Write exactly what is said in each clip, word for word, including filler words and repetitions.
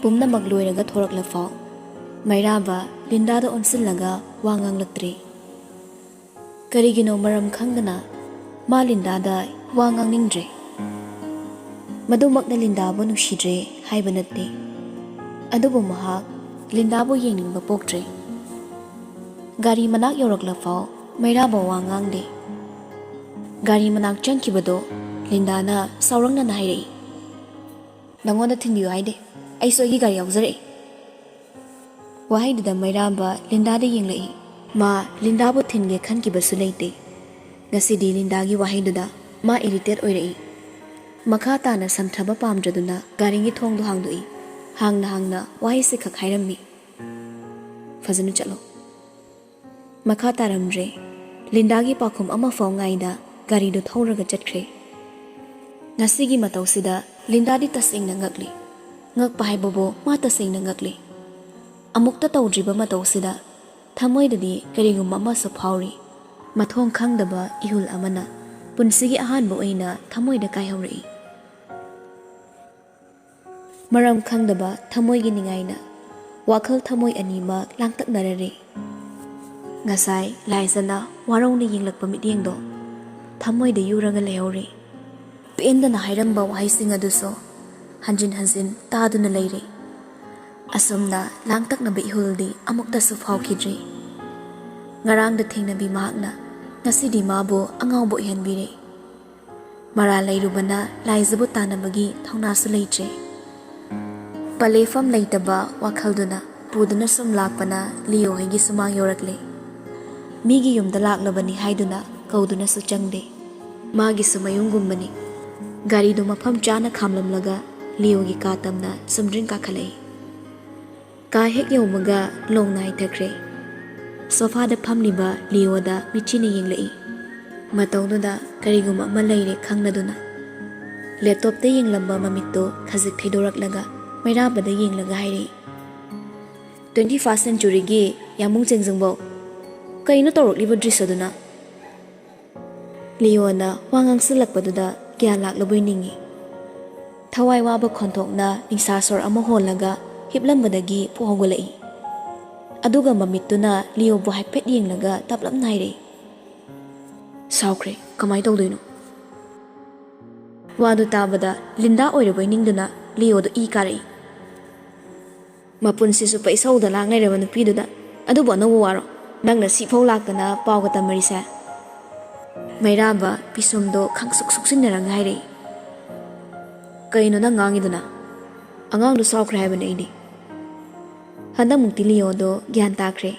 ꯄꯨꯝꯅꯃꯛ ꯂꯣꯏꯔꯒ ꯊꯣꯔꯛꯂꯐꯥꯎ ꯃꯩꯔꯥꯕ ꯂꯤꯟꯗꯥꯗ ꯑꯣꯟꯁꯤꯜꯂꯒ ꯋꯥ ꯉꯥꯡꯂꯛꯇ꯭ꯔꯦ꯫ ꯀꯔꯤꯒꯤꯅꯣ ꯃꯔꯝ ꯈꯪꯗꯅ ꯃꯥ ꯂꯤꯟꯗꯥꯗ ꯋꯥ ꯉꯥꯡꯅꯤꯡꯗ꯭ꯔꯦ꯫ ꯃꯗꯨꯃꯛꯅ ꯂꯤꯟꯗꯥꯕꯨ ꯅꯨꯡꯁꯤꯗ꯭ꯔꯦ ꯍꯥꯏꯕ ꯅꯠꯇꯦ, ꯑꯗꯨꯕꯨ ꯃꯍꯥꯛ ꯂꯤꯟꯗꯥꯕꯨ ꯌꯦꯡꯅꯤꯡꯕ ꯄꯣꯛꯇ꯭ꯔꯦ꯫ ꯒꯥꯔꯤ ꯃꯅꯥꯛ ꯌꯧꯔꯛꯂꯐꯥꯎ ꯃꯩꯔꯥꯕ ꯋꯥ ꯉꯥꯡꯗꯦ꯫ ꯒꯥꯔꯤ ꯃꯅꯥꯛ ꯆꯪꯈꯤꯕꯗꯣ ꯂꯤꯟꯗꯥꯅ ꯁꯥꯎꯔꯛꯅꯅ ꯍꯥꯏꯔꯛꯏ, "ꯅꯪꯉꯣꯟꯗ ꯊꯤꯟꯕꯤꯌꯨ ꯍꯥꯏꯗꯦ, ꯑꯩꯁꯨ ꯑꯩꯒꯤ ꯒꯥꯔꯤ ꯌꯥꯎꯖꯔꯛꯏ"꯫ ꯋꯥꯍꯩꯗꯨꯗ ꯃꯩꯔꯥꯕ ꯂꯤꯟꯗꯥꯗ ꯌꯦꯡꯂꯛꯏ꯫ ꯃꯥ ꯂꯤꯟꯗꯥꯕꯨ ꯊꯤꯟꯒꯦ ꯈꯟꯈꯤꯕꯁꯨ ꯂꯩꯇꯦ꯫ ꯉꯁꯤꯗꯤ ꯂꯤꯟꯗꯥꯒꯤ ꯋꯥꯍꯩꯗꯨꯗ ꯃꯥ ꯏꯔꯤꯇꯦꯠ ꯑꯣꯏꯔꯛꯏ꯫ ꯃꯈꯥ ꯇꯥꯅ ꯁꯝꯊꯕ ꯄꯥꯝꯗ꯭ꯔꯗꯨꯅ ꯒꯥꯔꯤꯒꯤ ꯊꯣꯡꯗꯣ ꯍꯥꯡꯗꯣꯛꯏ꯫ ꯍꯥꯡꯅ ꯍꯥꯡꯅ ꯋꯥꯍꯩꯁꯤ ꯈꯛ ꯍꯥꯏꯔꯝꯃꯤ, "ꯐꯖꯅ ꯆꯠꯂꯣ"꯫ ꯃꯈꯥ ꯇꯥꯔꯝꯗ꯭ꯔꯦ꯫ ꯂꯤꯟꯗꯥꯒꯤ ꯄꯥꯎꯈꯨꯝ ꯑꯃꯐꯥꯎ ꯉꯥꯏꯗ ꯒꯥꯔꯤꯗꯨ ꯊꯧꯔꯒ ꯆꯠꯈ꯭ꯔꯦ꯫ ꯉꯁꯤꯒꯤ ꯃꯇꯧꯁꯤꯗ ꯂꯤꯟꯗꯥꯗꯤ ꯇꯁꯦꯡꯅ ꯉꯛꯂꯤ꯫ ꯉꯛꯄ ꯍꯥꯏꯕꯕꯨ ꯃꯥ ꯇꯁꯦꯡꯅ ꯉꯛꯂꯤ꯫ ꯑꯃꯨꯛꯇ ꯇꯧꯗ꯭ꯔꯤꯕ ꯃꯇꯧꯁꯤꯗ ꯊꯃꯣꯏꯗꯗꯤ ꯀꯔꯤꯒꯨꯝꯕ ꯑꯃꯁꯨ ꯐꯥꯎꯔꯤ꯫ ꯃꯊꯣꯡ ꯈꯪꯗꯕ ꯏꯍꯨꯜ ꯑꯃꯅ ꯄꯨꯟꯁꯤꯒꯤ ꯑꯍꯥꯟꯕ ꯑꯣꯏꯅ ꯊꯃꯣꯏꯗ ꯀꯥꯏꯍꯧꯔꯛꯏ꯫ ꯃꯔꯝ ꯈꯪꯗꯕ ꯊꯃꯣꯏꯒꯤ ꯅꯤꯡꯉꯥꯏꯅ ꯋꯥꯈꯜ ꯊꯃꯣꯏ ꯑꯅꯤꯃꯛ ꯂꯥꯡꯇꯛꯅꯔꯔꯦ꯫ ꯉꯁꯥꯏ ꯂꯥꯏꯖꯅ ꯋꯥꯔꯧꯅ ꯌꯦꯡꯂꯛꯄ ꯃꯤꯠꯌꯦꯡꯗꯣ ꯊꯃꯣꯏꯗ ꯌꯨꯔꯒ ꯂꯩꯍꯧꯔꯦ꯫ ꯄꯦꯟꯗꯅ ꯍꯥꯏꯔꯝꯕ ꯋꯥꯍꯩꯁꯤꯡ ꯑꯗꯨꯁꯨ ꯍꯟꯖꯤꯟ ꯍꯟꯖꯤꯟ ꯇꯥꯗꯨꯅ ꯂꯩꯔꯦ꯫ ꯑꯁꯨꯝꯅ ꯂꯥꯡꯇꯛꯅꯕ ꯏꯍꯨꯜꯗꯤ ꯑꯃꯨꯛꯇꯁꯨ ꯐꯥꯎꯈꯤꯗ꯭ꯔꯤ꯫ ꯉꯔꯥꯡꯗ ꯊꯦꯡꯅꯕꯤ ꯃꯍꯥꯛꯅ ꯉꯁꯤꯗꯤ ꯃꯥꯕꯨ ꯑꯉꯥꯎꯕ ꯑꯣꯏꯍꯟꯕꯤꯔꯦ꯫ ꯃꯔꯥꯜ ꯂꯩꯔꯨꯕꯅ ꯂꯥꯏꯖꯕꯨ ꯇꯥꯟꯅꯕꯒꯤ ꯊꯧꯅꯥꯁꯨ ꯂꯩꯇ꯭ꯔꯦ꯫ ꯄꯂꯦꯐꯝ ꯂꯩꯇꯕ ꯋꯥꯈꯜꯗꯨꯅ ꯄꯨꯗꯨꯅ ꯁꯨꯝ ꯂꯥꯛꯄꯅ ꯂꯤꯌꯣ ꯍꯣꯏꯒꯤ ꯁꯨꯃꯥꯡ ꯌꯧꯔꯛꯂꯦ꯫ ꯃꯤꯒꯤ ꯌꯨꯝꯗ ꯂꯥꯛꯂꯕꯅꯤ ꯍꯥꯏꯗꯨꯅ ꯀꯧꯗꯨꯅꯁꯨ ꯆꯪꯗꯦ꯫ ꯃꯥꯒꯤꯁꯨ ꯃꯌꯨꯝꯒꯨꯝꯕꯅꯤ꯫ ꯒꯥꯔꯤꯗꯨ ꯃꯐꯝ ꯆꯥꯅ ꯈꯥꯝꯂꯝꯂꯒ ꯂꯤꯌꯣꯒꯤ ꯀꯥ ꯇꯝꯅ ꯆꯨꯝꯗ꯭ꯔꯤꯡ ꯀꯥꯈꯠꯂꯛꯏ꯫ ꯀꯥ ꯍꯦꯛ ꯌꯧꯕꯒ ꯂꯣꯡꯅ ꯍꯥꯏꯊꯈ꯭ꯔꯦ꯫ ꯁꯣꯐꯥꯗ ꯐꯝꯂꯤꯕ ꯂꯤꯌꯣꯗ ꯃꯤꯠꯆꯤꯅ ꯌꯦꯡꯂꯛꯏ꯫ ꯃꯇꯧꯗꯨꯗ ꯀꯔꯤꯒꯨꯝꯕ ꯑꯃ ꯂꯩꯔꯦ ꯈꯪꯂꯗꯨꯅ꯫ ꯂꯦꯞꯇꯣꯞꯇ ꯌꯦꯡꯂꯝꯕ ꯃꯃꯤꯠꯇꯨ ꯈꯖꯤꯛ ꯊꯩꯗꯣꯔꯛꯂꯒ ꯃꯩꯔꯥꯕꯗ ꯌꯦꯡꯂꯒ ꯍꯥꯏꯔꯛꯏ, "ꯇ꯭ꯋꯦꯟꯇꯤ ꯐꯥꯔꯁ ꯁꯦꯟꯆꯨꯔꯤꯒꯤ ꯌꯥꯝꯕꯨꯡ ꯆꯦꯡꯖꯨꯡꯕꯧ, ꯀꯩꯅꯣ ꯇꯧꯔꯛꯂꯤꯕ ꯗ꯭ꯔꯤꯁ꯭ꯌꯗꯨꯅ?" ꯂꯤꯌꯣꯅ ꯋꯥ ꯉꯥꯡꯁꯤꯜꯂꯛꯄꯗꯨꯗ ꯒ꯭ꯌꯥꯟ ꯂꯥꯛꯂꯕꯣꯏ ꯅꯤꯡꯏ꯫ ꯊꯋꯥꯏ ꯋꯥꯕ ꯈꯣꯟꯊꯣꯛꯅ ꯅꯤꯡꯁꯥ ꯁꯣꯔ ꯑꯃ ꯍꯣꯜꯂꯒ ꯍꯤꯞꯂꯝꯕꯗꯒꯤ ꯄꯨ ꯍꯧꯒꯠꯂꯛꯏ꯫ ꯑꯗꯨꯒ ꯃꯃꯤꯠꯇꯨꯅ ꯂꯤꯌꯣꯕꯨ ꯍꯥꯏꯐꯦꯠ ꯌꯦꯡꯂꯒ ꯇꯞꯂꯞꯅ ꯍꯥꯏꯔꯛꯏ, "ꯁꯥꯎꯈ꯭ꯔꯦ, ꯀꯃꯥꯏ ꯇꯧꯗꯣꯏꯅꯣ?" ꯋꯥꯗꯨ ꯇꯥꯕꯗ ꯂꯤꯟꯗꯥ ꯑꯣꯏꯔꯕꯣꯏ ꯅꯤꯡꯗꯨꯅ ꯂꯤꯌꯣꯗꯨ ꯏ ꯀꯥꯔꯛꯏ꯫ "ꯃꯄꯨꯟꯁꯤꯁꯨ ꯄꯩꯁꯧꯗ ꯂꯥꯡ ꯂꯩꯔꯕ ꯅꯨꯄꯤꯗꯨꯗ ꯑꯗꯨꯕꯨ ꯑꯅꯧꯕ ꯋꯥꯔꯣ? ꯅꯪꯅ ꯁꯤꯐꯧ ꯂꯥꯛꯇꯅ ꯄꯥꯎꯒ ꯇꯝꯃꯔꯤꯁꯦ?" ꯃꯩꯔꯥꯕ ꯄꯤꯁꯨꯝꯗꯣ ꯈꯪꯁꯨꯛ ꯁꯨꯛꯆꯤꯟꯅꯔꯒ ꯍꯥꯏꯔꯛꯏ꯫ "ꯀꯩꯅꯣ ꯅꯪ ꯉꯥꯡꯉꯤꯗꯨꯅ? ꯑꯉꯥꯡꯗꯣ ꯁꯥꯎꯈ꯭ꯔꯦ ꯍꯥꯏꯕꯅꯦ ꯑꯩꯗꯤ꯫" ꯍꯟꯗꯛꯃꯨꯛꯇꯤ ꯂꯤꯌꯣꯗꯣ ꯒ꯭ꯌꯥꯟ ꯇꯥꯈ꯭ꯔꯦ꯫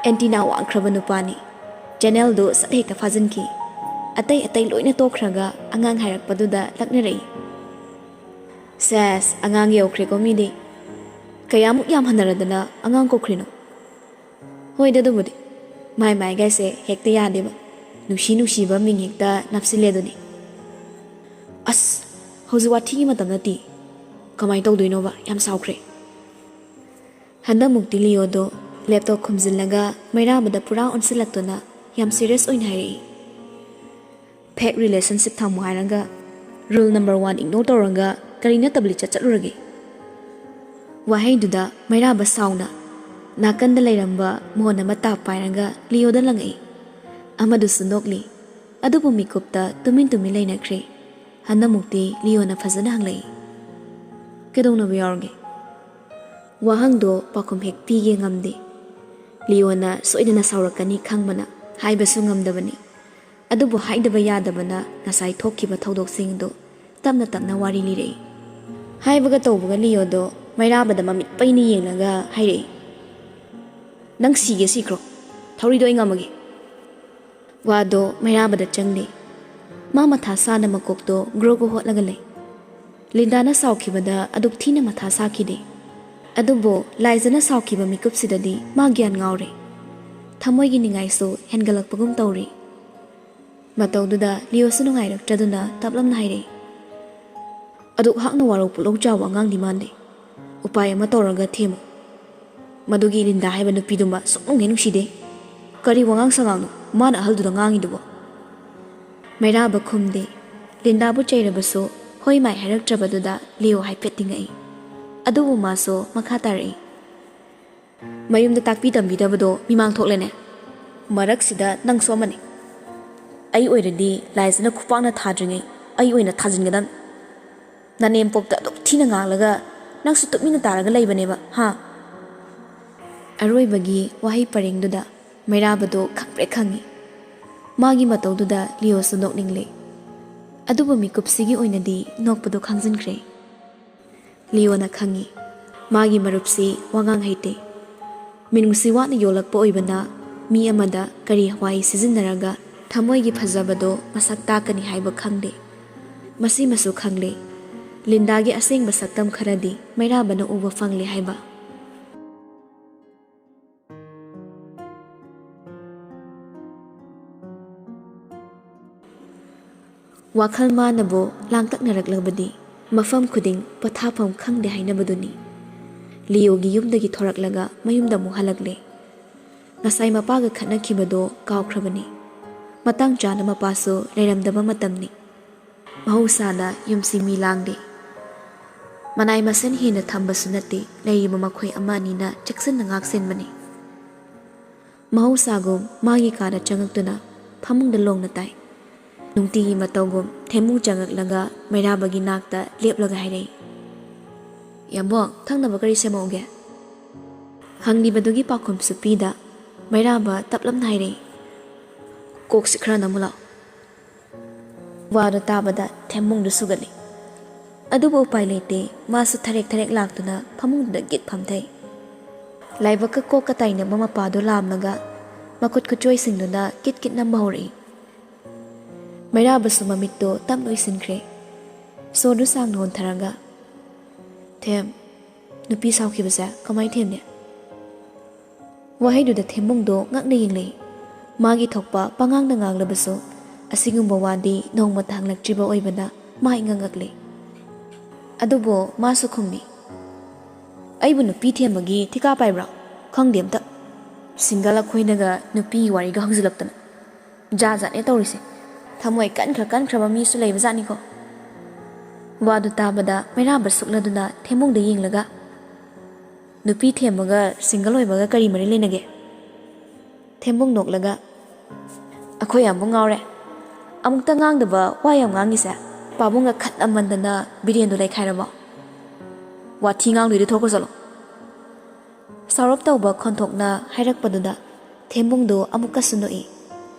ꯑꯦꯟꯇꯤꯅꯥ ꯋꯥꯡꯈ꯭ꯔꯕ ꯅꯨꯄꯥꯅꯤ꯫ ꯆꯦꯅꯦꯜꯗꯨ ꯁꯠ ꯍꯦꯛꯇ ꯐꯥꯖꯤꯟꯈꯤ꯫ ꯑꯇꯩ ꯑꯇꯩ ꯂꯣꯏꯅ ꯇꯣꯛꯈ꯭ꯔꯒ ꯑꯉꯥꯡ ꯍꯥꯏꯔꯛꯄꯗꯨꯗ ꯂꯛꯅꯔꯛꯏ꯫ "ꯁꯦꯁ, ꯑꯉꯥꯡ ꯌꯧꯈ꯭ꯔꯦꯀꯣ ꯃꯤꯗꯤ꯫ ꯀꯌꯥꯃꯨꯛ ꯌꯥꯝ ꯍꯟꯅꯔꯗꯅ ꯑꯉꯥꯡ ꯀꯧꯈ꯭ꯔꯤꯅꯣ?" "ꯍꯣꯏꯗ ꯑꯗꯨꯕꯨꯗꯤ꯫ ꯃꯥꯏ ꯃꯥꯏꯒꯥꯏꯁꯦ ꯍꯦꯛꯇ ꯌꯥꯗꯦꯕ꯫ ꯅꯨꯡꯁꯤ ꯅꯨꯡꯁꯤꯕ ꯃꯤꯡ ꯍꯦꯛꯇ ꯅꯞꯁꯤꯜꯂꯦ ꯑꯗꯨꯅꯤ꯫" "ꯑꯁ, ꯍꯧꯖꯤꯛ ꯋꯥꯊꯤꯒꯤ ꯃꯇꯝ ꯅꯠꯇꯦ꯫ ꯀꯃꯥꯏꯅ ꯇꯧꯗꯣꯏꯅꯣꯕ? ꯌꯥꯝ ꯁꯥꯎꯈ꯭ꯔꯦ꯫" ꯍꯟꯗꯛꯃꯨꯛꯇꯤ ꯂꯤꯌꯣꯗꯣ ꯂꯦꯞꯇꯣꯞ ꯈꯨꯝꯖꯤꯜꯂꯒ ꯃꯩꯔꯥꯕꯗ ꯄꯨꯔꯥ ꯑꯣꯟꯁꯤꯜꯂꯛꯇꯨꯅ ꯌꯥꯝ ꯁꯤꯔꯤꯌꯁ ꯑꯣꯏꯅ ꯍꯥꯏꯔꯛꯏ꯫ "ꯐꯦꯛ ꯔꯤꯂꯦꯁꯟꯁꯤꯞ ꯊꯝꯃꯨ ꯍꯥꯏꯔꯒ ꯔꯨꯜ ꯅꯝꯕꯔ ꯋꯥꯟ ꯏꯒꯅꯣꯔ ꯇꯧꯔꯒ ꯀꯔꯤ ꯅꯠꯇꯕ ꯂꯤꯆꯠ ꯆꯠꯂꯨꯔꯒꯦ?" ꯋꯥꯍꯩꯗꯨꯗ ꯃꯩꯔꯥꯕ ꯁꯥꯎꯅ ꯅꯥꯀꯟꯗ ꯂꯩꯔꯝꯕ ꯃꯣꯟ ꯑꯃ ꯇꯥꯞ ꯄꯥꯏꯔꯒ ꯂꯤꯌꯣꯗ ꯂꯪꯉꯛꯏ꯫ ꯑꯃꯗꯨꯁꯨ ꯅꯣꯛꯂꯤ꯫ ꯑꯗꯨꯕꯨ ꯃꯤꯀꯨꯞꯇ ꯇꯨꯃꯤꯟ ꯇꯨꯃꯤꯟ ꯂꯩꯅꯈ꯭ꯔꯦ꯫ ꯍꯟꯗꯛꯃꯨꯛꯇꯤ ꯂꯤꯌꯣꯅ ꯐꯖꯅ ꯍꯪꯂꯛꯏ, "ꯀꯩꯗꯧꯅꯕ ꯌꯥꯎꯔꯒꯦ?" ꯋꯥꯍꯪꯗꯣ ꯄꯥꯎꯈꯨꯝ ꯍꯦꯛ ꯄꯤꯒꯦ ꯉꯝꯗꯦ꯫ ꯂꯤꯌꯣꯅ ꯁꯣꯏꯗꯅ ꯁꯥꯎꯔꯛꯀꯅꯤ ꯈꯪꯕꯅ ꯍꯥꯏꯕꯁꯨ ꯉꯝꯗꯕꯅꯤ꯫ ꯑꯗꯨꯕꯨ ꯍꯥꯏꯗꯕ ꯌꯥꯗꯕꯅ ꯉꯁꯥꯏ ꯊꯣꯛꯈꯤꯕ ꯊꯧꯗꯣꯛꯁꯤꯡꯗꯨ ꯇꯞꯅ ꯇꯞꯅ ꯋꯥꯔꯤ ꯂꯤꯔꯛꯏ꯫ ꯍꯥꯏꯕꯒ ꯇꯧꯕꯒ ꯂꯤꯌꯣꯗꯣ ꯃꯩꯔꯥꯕꯗ ꯃꯃꯤꯠ ꯄꯩꯅ ꯌꯦꯡꯂꯒ ꯍꯥꯏꯔꯛꯏ, "ꯅꯪ ꯁꯤꯒꯦ ꯁꯤꯈ꯭ꯔꯣ, ꯊꯧꯔꯤꯗꯣ ꯑꯩ ꯉꯝꯃꯒꯦ꯫" ꯋꯥꯗꯣ ꯃꯩꯔꯥꯕꯗ ꯆꯪꯗꯦ꯫ ꯃꯥ ꯃꯊꯥ ꯁꯥꯅ ꯃꯀꯣꯛꯇꯣ ꯒ꯭ꯔꯣ ꯒ꯭ꯔꯣ ꯍꯣꯠꯂꯒ ꯂꯩ꯫ ꯂꯤꯟꯗꯥꯅ ꯁꯥꯎꯈꯤꯕꯗ ꯑꯗꯨꯛ ꯊꯤꯅ ꯃꯊꯥ ꯁꯥꯈꯤꯗꯦ꯫ ꯑꯗꯨꯕꯨ ꯂꯥꯏꯖꯅ ꯁꯥꯎꯈꯤꯕ ꯃꯤꯀꯨꯞꯁꯤꯗꯗꯤ ꯃꯥ ꯒ꯭ꯌꯥꯟ ꯉꯥꯎꯔꯦ꯫ ꯊꯃꯣꯏꯒꯤ ꯅꯤꯡꯉꯥꯏꯁꯨ ꯍꯦꯟꯒꯠꯂꯛꯄꯒꯨꯝ ꯇꯧꯔꯤ꯫ ꯃꯇꯧꯗꯨꯗ ꯂꯤꯌꯣꯁꯨ ꯅꯨꯡꯉꯥꯏꯔꯛꯇ꯭ꯔꯗꯨꯅ ꯇꯞꯂꯞꯅ ꯍꯥꯏꯔꯛꯏ, "ꯑꯗꯨꯛ ꯍꯥꯛꯅ ꯋꯥꯔꯧ ꯄꯨꯛꯂꯧ ꯆꯥꯎꯕ ꯑꯉꯥꯡꯗꯤ ꯃꯥꯟꯗꯦ꯫ ꯎꯄꯥꯏ ꯑꯃ ꯇꯧꯔꯒ ꯊꯦꯝꯃꯨ꯫" "ꯃꯗꯨꯒꯤ ꯂꯤꯟꯗꯥ ꯍꯥꯏꯕ ꯅꯨꯄꯤꯗꯨꯃ ꯁꯨꯛꯅꯨꯡ ꯍꯦꯛ ꯅꯨꯡꯁꯤꯗꯦ꯫ ꯀꯔꯤ ꯋꯥꯉꯥꯡ ꯁꯉꯥꯡꯅꯣ ꯃꯥꯅ ꯑꯍꯜꯗꯨꯗ ꯉꯥꯡꯉꯤꯗꯨꯕꯣ?" ꯃꯩꯔꯥꯕ ꯈꯨꯝꯗꯦ꯫ ꯂꯤꯟꯗꯥꯕꯨ ꯆꯩꯔꯕꯁꯨ ꯍꯣꯏ ꯃꯥꯏ ꯍꯥꯏꯔꯛꯇ꯭ꯔꯕꯗꯨꯗ ꯂꯤꯌꯣ ꯍꯥꯏꯐꯦꯠ ꯇꯤꯡꯉꯛꯏ꯫ ꯑꯗꯨꯕꯨ ꯃꯥꯁꯨ ꯃꯈꯥ ꯇꯥꯔꯛꯏ, "ꯃꯌꯨꯝꯗ ꯇꯥꯛꯄꯤ ꯇꯝꯕꯤꯗꯕꯗꯣ ꯃꯤꯃꯥꯡ ꯊꯣꯛꯂꯦꯅꯦ꯫ ꯃꯔꯛꯁꯤꯗ ꯅꯪꯁꯨ ꯑꯃꯅꯤ꯫ ꯑꯩ ꯑꯣꯏꯔꯗꯤ ꯂꯥꯏꯖꯅ ꯈꯨꯄꯥꯛꯅ ꯊꯥꯗ꯭ꯔꯤꯉꯩ ꯑꯩ ꯑꯣꯏꯅ ꯊꯥꯖꯤꯟꯒꯗꯝ꯫ ꯅꯅꯦꯝꯄꯣꯛꯇ ꯑꯗꯨꯛ ꯊꯤꯅ ꯉꯥꯡꯂꯒ ꯅꯪꯁꯨ ꯇꯨꯃꯤꯟꯅ ꯇꯥꯔꯒ ꯂꯩꯕꯅꯦꯕ, ꯍꯥ?" ꯑꯔꯣꯏꯕꯒꯤ ꯋꯥꯍꯩ ꯄꯔꯦꯡꯗꯨꯗ ꯃꯩꯔꯥꯕꯗꯣ ꯈꯪꯄ꯭ꯔꯦꯛ ꯈꯪꯉꯤ꯫ ꯃꯥꯒꯤ ꯃꯇꯧꯗꯨꯗ ꯂꯤꯌꯣꯁꯨ ꯅꯣꯛꯅꯤꯡꯂꯦ꯫ ꯑꯗꯨꯕꯨ ꯃꯤꯀꯨꯞꯁꯤꯒꯤ ꯑꯣꯏꯅꯗꯤ ꯅꯣꯛꯄꯗꯣ ꯈꯥꯡꯖꯤꯟꯈ꯭ꯔꯦ꯫ ꯂꯤꯌꯣꯅ ꯈꯪꯉꯤ, ꯃꯥꯒꯤ ꯃꯔꯨꯞꯁꯤ ꯋꯥꯉꯥꯡ ꯍꯩꯇꯦ꯫ ꯃꯤꯅꯨꯡꯁꯤ ꯋꯥꯠꯅ ꯌꯣꯜꯂꯛꯄ ꯑꯣꯏꯕꯅ ꯃꯤ ꯑꯃꯗ ꯀꯔꯤ ꯍꯋꯥꯏ ꯁꯤꯖꯤꯟꯅꯔꯒ ꯊꯃꯣꯏꯒꯤ ꯐꯖꯕꯗꯣ ꯃꯁꯛ ꯇꯥꯛꯀꯅꯤ ꯍꯥꯏꯕ ꯈꯪꯗꯦ꯫ ꯃꯁꯤꯃꯁꯨ ꯈꯪꯂꯦ, ꯂꯤꯟꯗꯥꯒꯤ ꯑꯁꯦꯡꯕ ꯁꯛꯇꯝ ꯈꯔꯗꯤ ꯃꯩꯔꯥꯕꯅ ꯎꯕ ꯐꯪꯂꯦ ꯍꯥꯏꯕ꯫ ꯋꯥꯈꯜ ꯃꯥꯅꯕꯨ ꯂꯥꯡꯇꯛꯅꯔꯛꯂꯕꯗꯤ ꯃꯐꯝ ꯈꯨꯗꯤꯡ ꯄꯣꯊꯥꯐꯝ ꯈꯪꯗꯦ ꯍꯥꯏꯅꯕꯗꯨꯅꯤ꯫ ꯂꯤꯌꯣꯒꯤ ꯌꯨꯝꯗꯒꯤ ꯊꯣꯔꯛꯂꯒ ꯃꯌꯨꯝꯗ ꯑꯃꯨꯛ ꯍꯜꯂꯛꯂꯦ꯫ ꯉꯁꯥꯏ ꯃꯄꯥꯒ ꯈꯠꯅꯈꯤꯕꯗꯣ ꯀꯥꯎꯈ꯭ꯔꯕꯅꯤ꯫ ꯃꯇꯥꯡ ꯆꯥꯅ ꯃꯄꯥꯁꯨ ꯂꯩꯔꯝꯗꯕ ꯃꯇꯝꯅꯤ꯫ ꯃꯍꯧꯁꯥꯅ ꯌꯨꯝꯁꯤ ꯃꯤ ꯂꯥꯡꯗꯦ꯫ ꯃꯅꯥꯏ ꯃꯁꯤꯡ ꯍꯦꯟꯅ ꯊꯝꯕꯁꯨ ꯅꯠꯇꯦ, ꯂꯩꯔꯤꯕ ꯃꯈꯣꯏ ꯑꯃ ꯑꯅꯤꯅ ꯆꯦꯛꯁꯤꯟꯅ ꯉꯥꯛ ꯁꯦꯟꯕꯅꯤ꯫ ꯃꯍꯧꯁꯥꯒꯨꯝ ꯃꯥꯒꯤ ꯀꯥꯗ ꯆꯪꯉꯛꯇꯨꯅ ꯐꯃꯨꯡꯗ ꯂꯣꯡꯅ ꯇꯥꯏ꯫ ꯅꯨꯡꯇꯤꯒꯤ ꯃꯇꯧꯒꯨꯝ ꯊꯦꯝꯃꯨ ꯆꯪꯉꯛꯂꯒ ꯃꯩꯔꯥꯕꯒꯤ ꯅꯥꯛꯇ ꯂꯦꯞꯂꯒ ꯍꯥꯏꯔꯛꯏ, "ꯌꯥꯝꯕꯣꯡ, ꯊꯛꯅꯕ ꯀꯔꯤ ꯁꯦꯝꯃꯛꯎꯒꯦ?" ꯍꯪꯂꯤꯕꯗꯨꯒꯤ ꯄꯥꯎꯈꯨꯝꯁꯨ ꯄꯤꯗ ꯃꯩꯔꯥꯕ ꯇꯞꯂꯞꯅ ꯍꯥꯏꯔꯛꯏ, "ꯀꯣꯛꯁꯤ ꯈꯔ ꯅꯝꯃꯨ ꯂꯥꯎ"꯫ ꯋꯥꯗꯨ ꯇꯥꯕꯗ ꯊꯦꯝꯃꯨꯡꯗꯨ ꯁꯨꯒꯠꯂꯤ꯫ ꯑꯗꯨꯕꯨ ꯎꯄꯥꯏ ꯂꯩꯇꯦ, ꯃꯥꯁꯨ ꯊꯔꯦꯛ ꯊꯔꯦꯛ ꯂꯥꯛꯇꯨꯅ ꯐꯃꯨꯡꯗꯨꯗ ꯒꯤꯠ ꯐꯝꯊꯩ꯫ ꯂꯥꯏꯕꯛꯀ ꯀꯣꯛꯀ ꯇꯥꯏꯅꯕ ꯃꯄꯥꯗꯨ ꯂꯥꯝꯂꯒ ꯃꯈꯨꯠ ꯈꯨꯠꯆꯣꯏꯁꯤꯡꯗꯨꯅ ꯀꯤꯠ ꯀꯤꯠ ꯅꯝꯕ ꯍꯧꯔꯛꯏ꯫ ꯃꯩꯔꯥꯕꯁꯨ ꯃꯃꯤꯠꯇꯨ ꯇꯞꯅ ꯎꯏꯁꯤꯟꯈ꯭ꯔꯦ꯫ ꯁꯣꯔꯗꯨ ꯁꯥꯡꯅ ꯍꯣꯟꯊꯔꯒ, "ꯊꯦꯝ, ꯅꯨꯄꯤ ꯁꯥꯎꯈꯤꯕꯁꯦ ꯀꯃꯥꯏ ꯊꯦꯝꯅꯤ?" ꯋꯥꯍꯩꯗꯨꯗ ꯊꯦꯝꯃꯨꯡꯗꯣ ꯉꯛꯅ ꯌꯦꯡꯂꯛꯏ꯫ ꯃꯥꯒꯤ ꯊꯣꯛꯄ ꯄꯉꯥꯡꯗ ꯉꯥꯡꯂꯕꯁꯨ ꯑꯁꯤꯒꯨꯝꯕ ꯋꯥꯗꯤ ꯅꯣꯡꯃꯇ ꯍꯪꯂꯛꯇ꯭ꯔꯤꯕ ꯑꯣꯏꯕꯅ ꯃꯥ ꯏꯉꯛ ꯉꯛꯂꯤ꯫ ꯑꯗꯨꯕꯨ ꯃꯥꯁꯨ ꯈꯨꯝꯃꯤ, "ꯑꯩꯕꯨ ꯅꯨꯄꯤ ꯊꯦꯝꯕꯒꯤ ꯊꯤꯀꯥ ꯄꯥꯏꯕ꯭ꯔꯥ? ꯈꯪꯗꯦ ꯑꯝꯇ꯫ ꯁꯤꯡꯒꯜ ꯑꯩꯈꯣꯏꯅꯒ ꯅꯨꯄꯤꯒꯤ ꯋꯥꯔꯤꯒ ꯍꯧꯖꯤꯜꯂꯛꯇꯅ꯫ ꯖꯥꯠ ꯖꯥꯠꯅꯦ ꯇꯧꯔꯤꯁꯦ꯫ ꯊꯃꯣꯏ ꯀꯟꯈ꯭ꯔ ꯀꯟꯈ꯭ꯔꯕ ꯃꯤꯁꯨ ꯂꯩꯕꯖꯥꯠꯅꯤꯀꯣ"꯫ ꯋꯥꯗꯨ ꯇꯥꯕꯗ ꯃꯩꯔꯥꯕ ꯁꯨꯛꯂꯗꯨꯅ ꯊꯦꯝꯕꯨꯡꯗ ꯌꯦꯡꯂꯒ, "ꯅꯨꯄꯤ ꯊꯦꯝꯕꯒ ꯁꯤꯡꯒꯜ ꯑꯣꯏꯕꯒ ꯀꯔꯤ ꯃꯔꯤ ꯂꯩꯅꯒꯦ?" ꯊꯦꯝꯕꯨꯡ ꯅꯣꯛꯂꯒ, "ꯑꯩꯈꯣꯏ ꯌꯥꯝꯕꯨꯡ ꯉꯥꯎꯔꯦ꯫ ꯑꯃꯨꯛꯇ ꯉꯥꯡꯗꯕ ꯋꯥ ꯌꯥꯝ ꯉꯥꯡꯉꯤꯁꯦ꯫ ꯄꯥꯕꯨꯡꯒ ꯈꯠꯅꯃꯟꯗꯅ ꯕꯤꯔꯦꯟꯗꯨ ꯂꯩꯈꯥꯏꯔꯕꯣ? ꯋꯥꯊꯤ ꯉꯥꯡꯗꯣꯏꯗꯤ ꯊꯣꯛꯈ꯭ꯔꯣ ꯆꯠꯂꯣ꯫" ꯁꯥꯎꯔꯞ ꯇꯧꯕ ꯈꯣꯟꯊꯣꯛꯅ ꯍꯥꯏꯔꯛꯄꯗꯨꯗ ꯊꯦꯝꯕꯨꯡꯗꯨ ꯑꯃꯨꯛꯀꯁꯨ ꯅꯣꯛꯏ꯫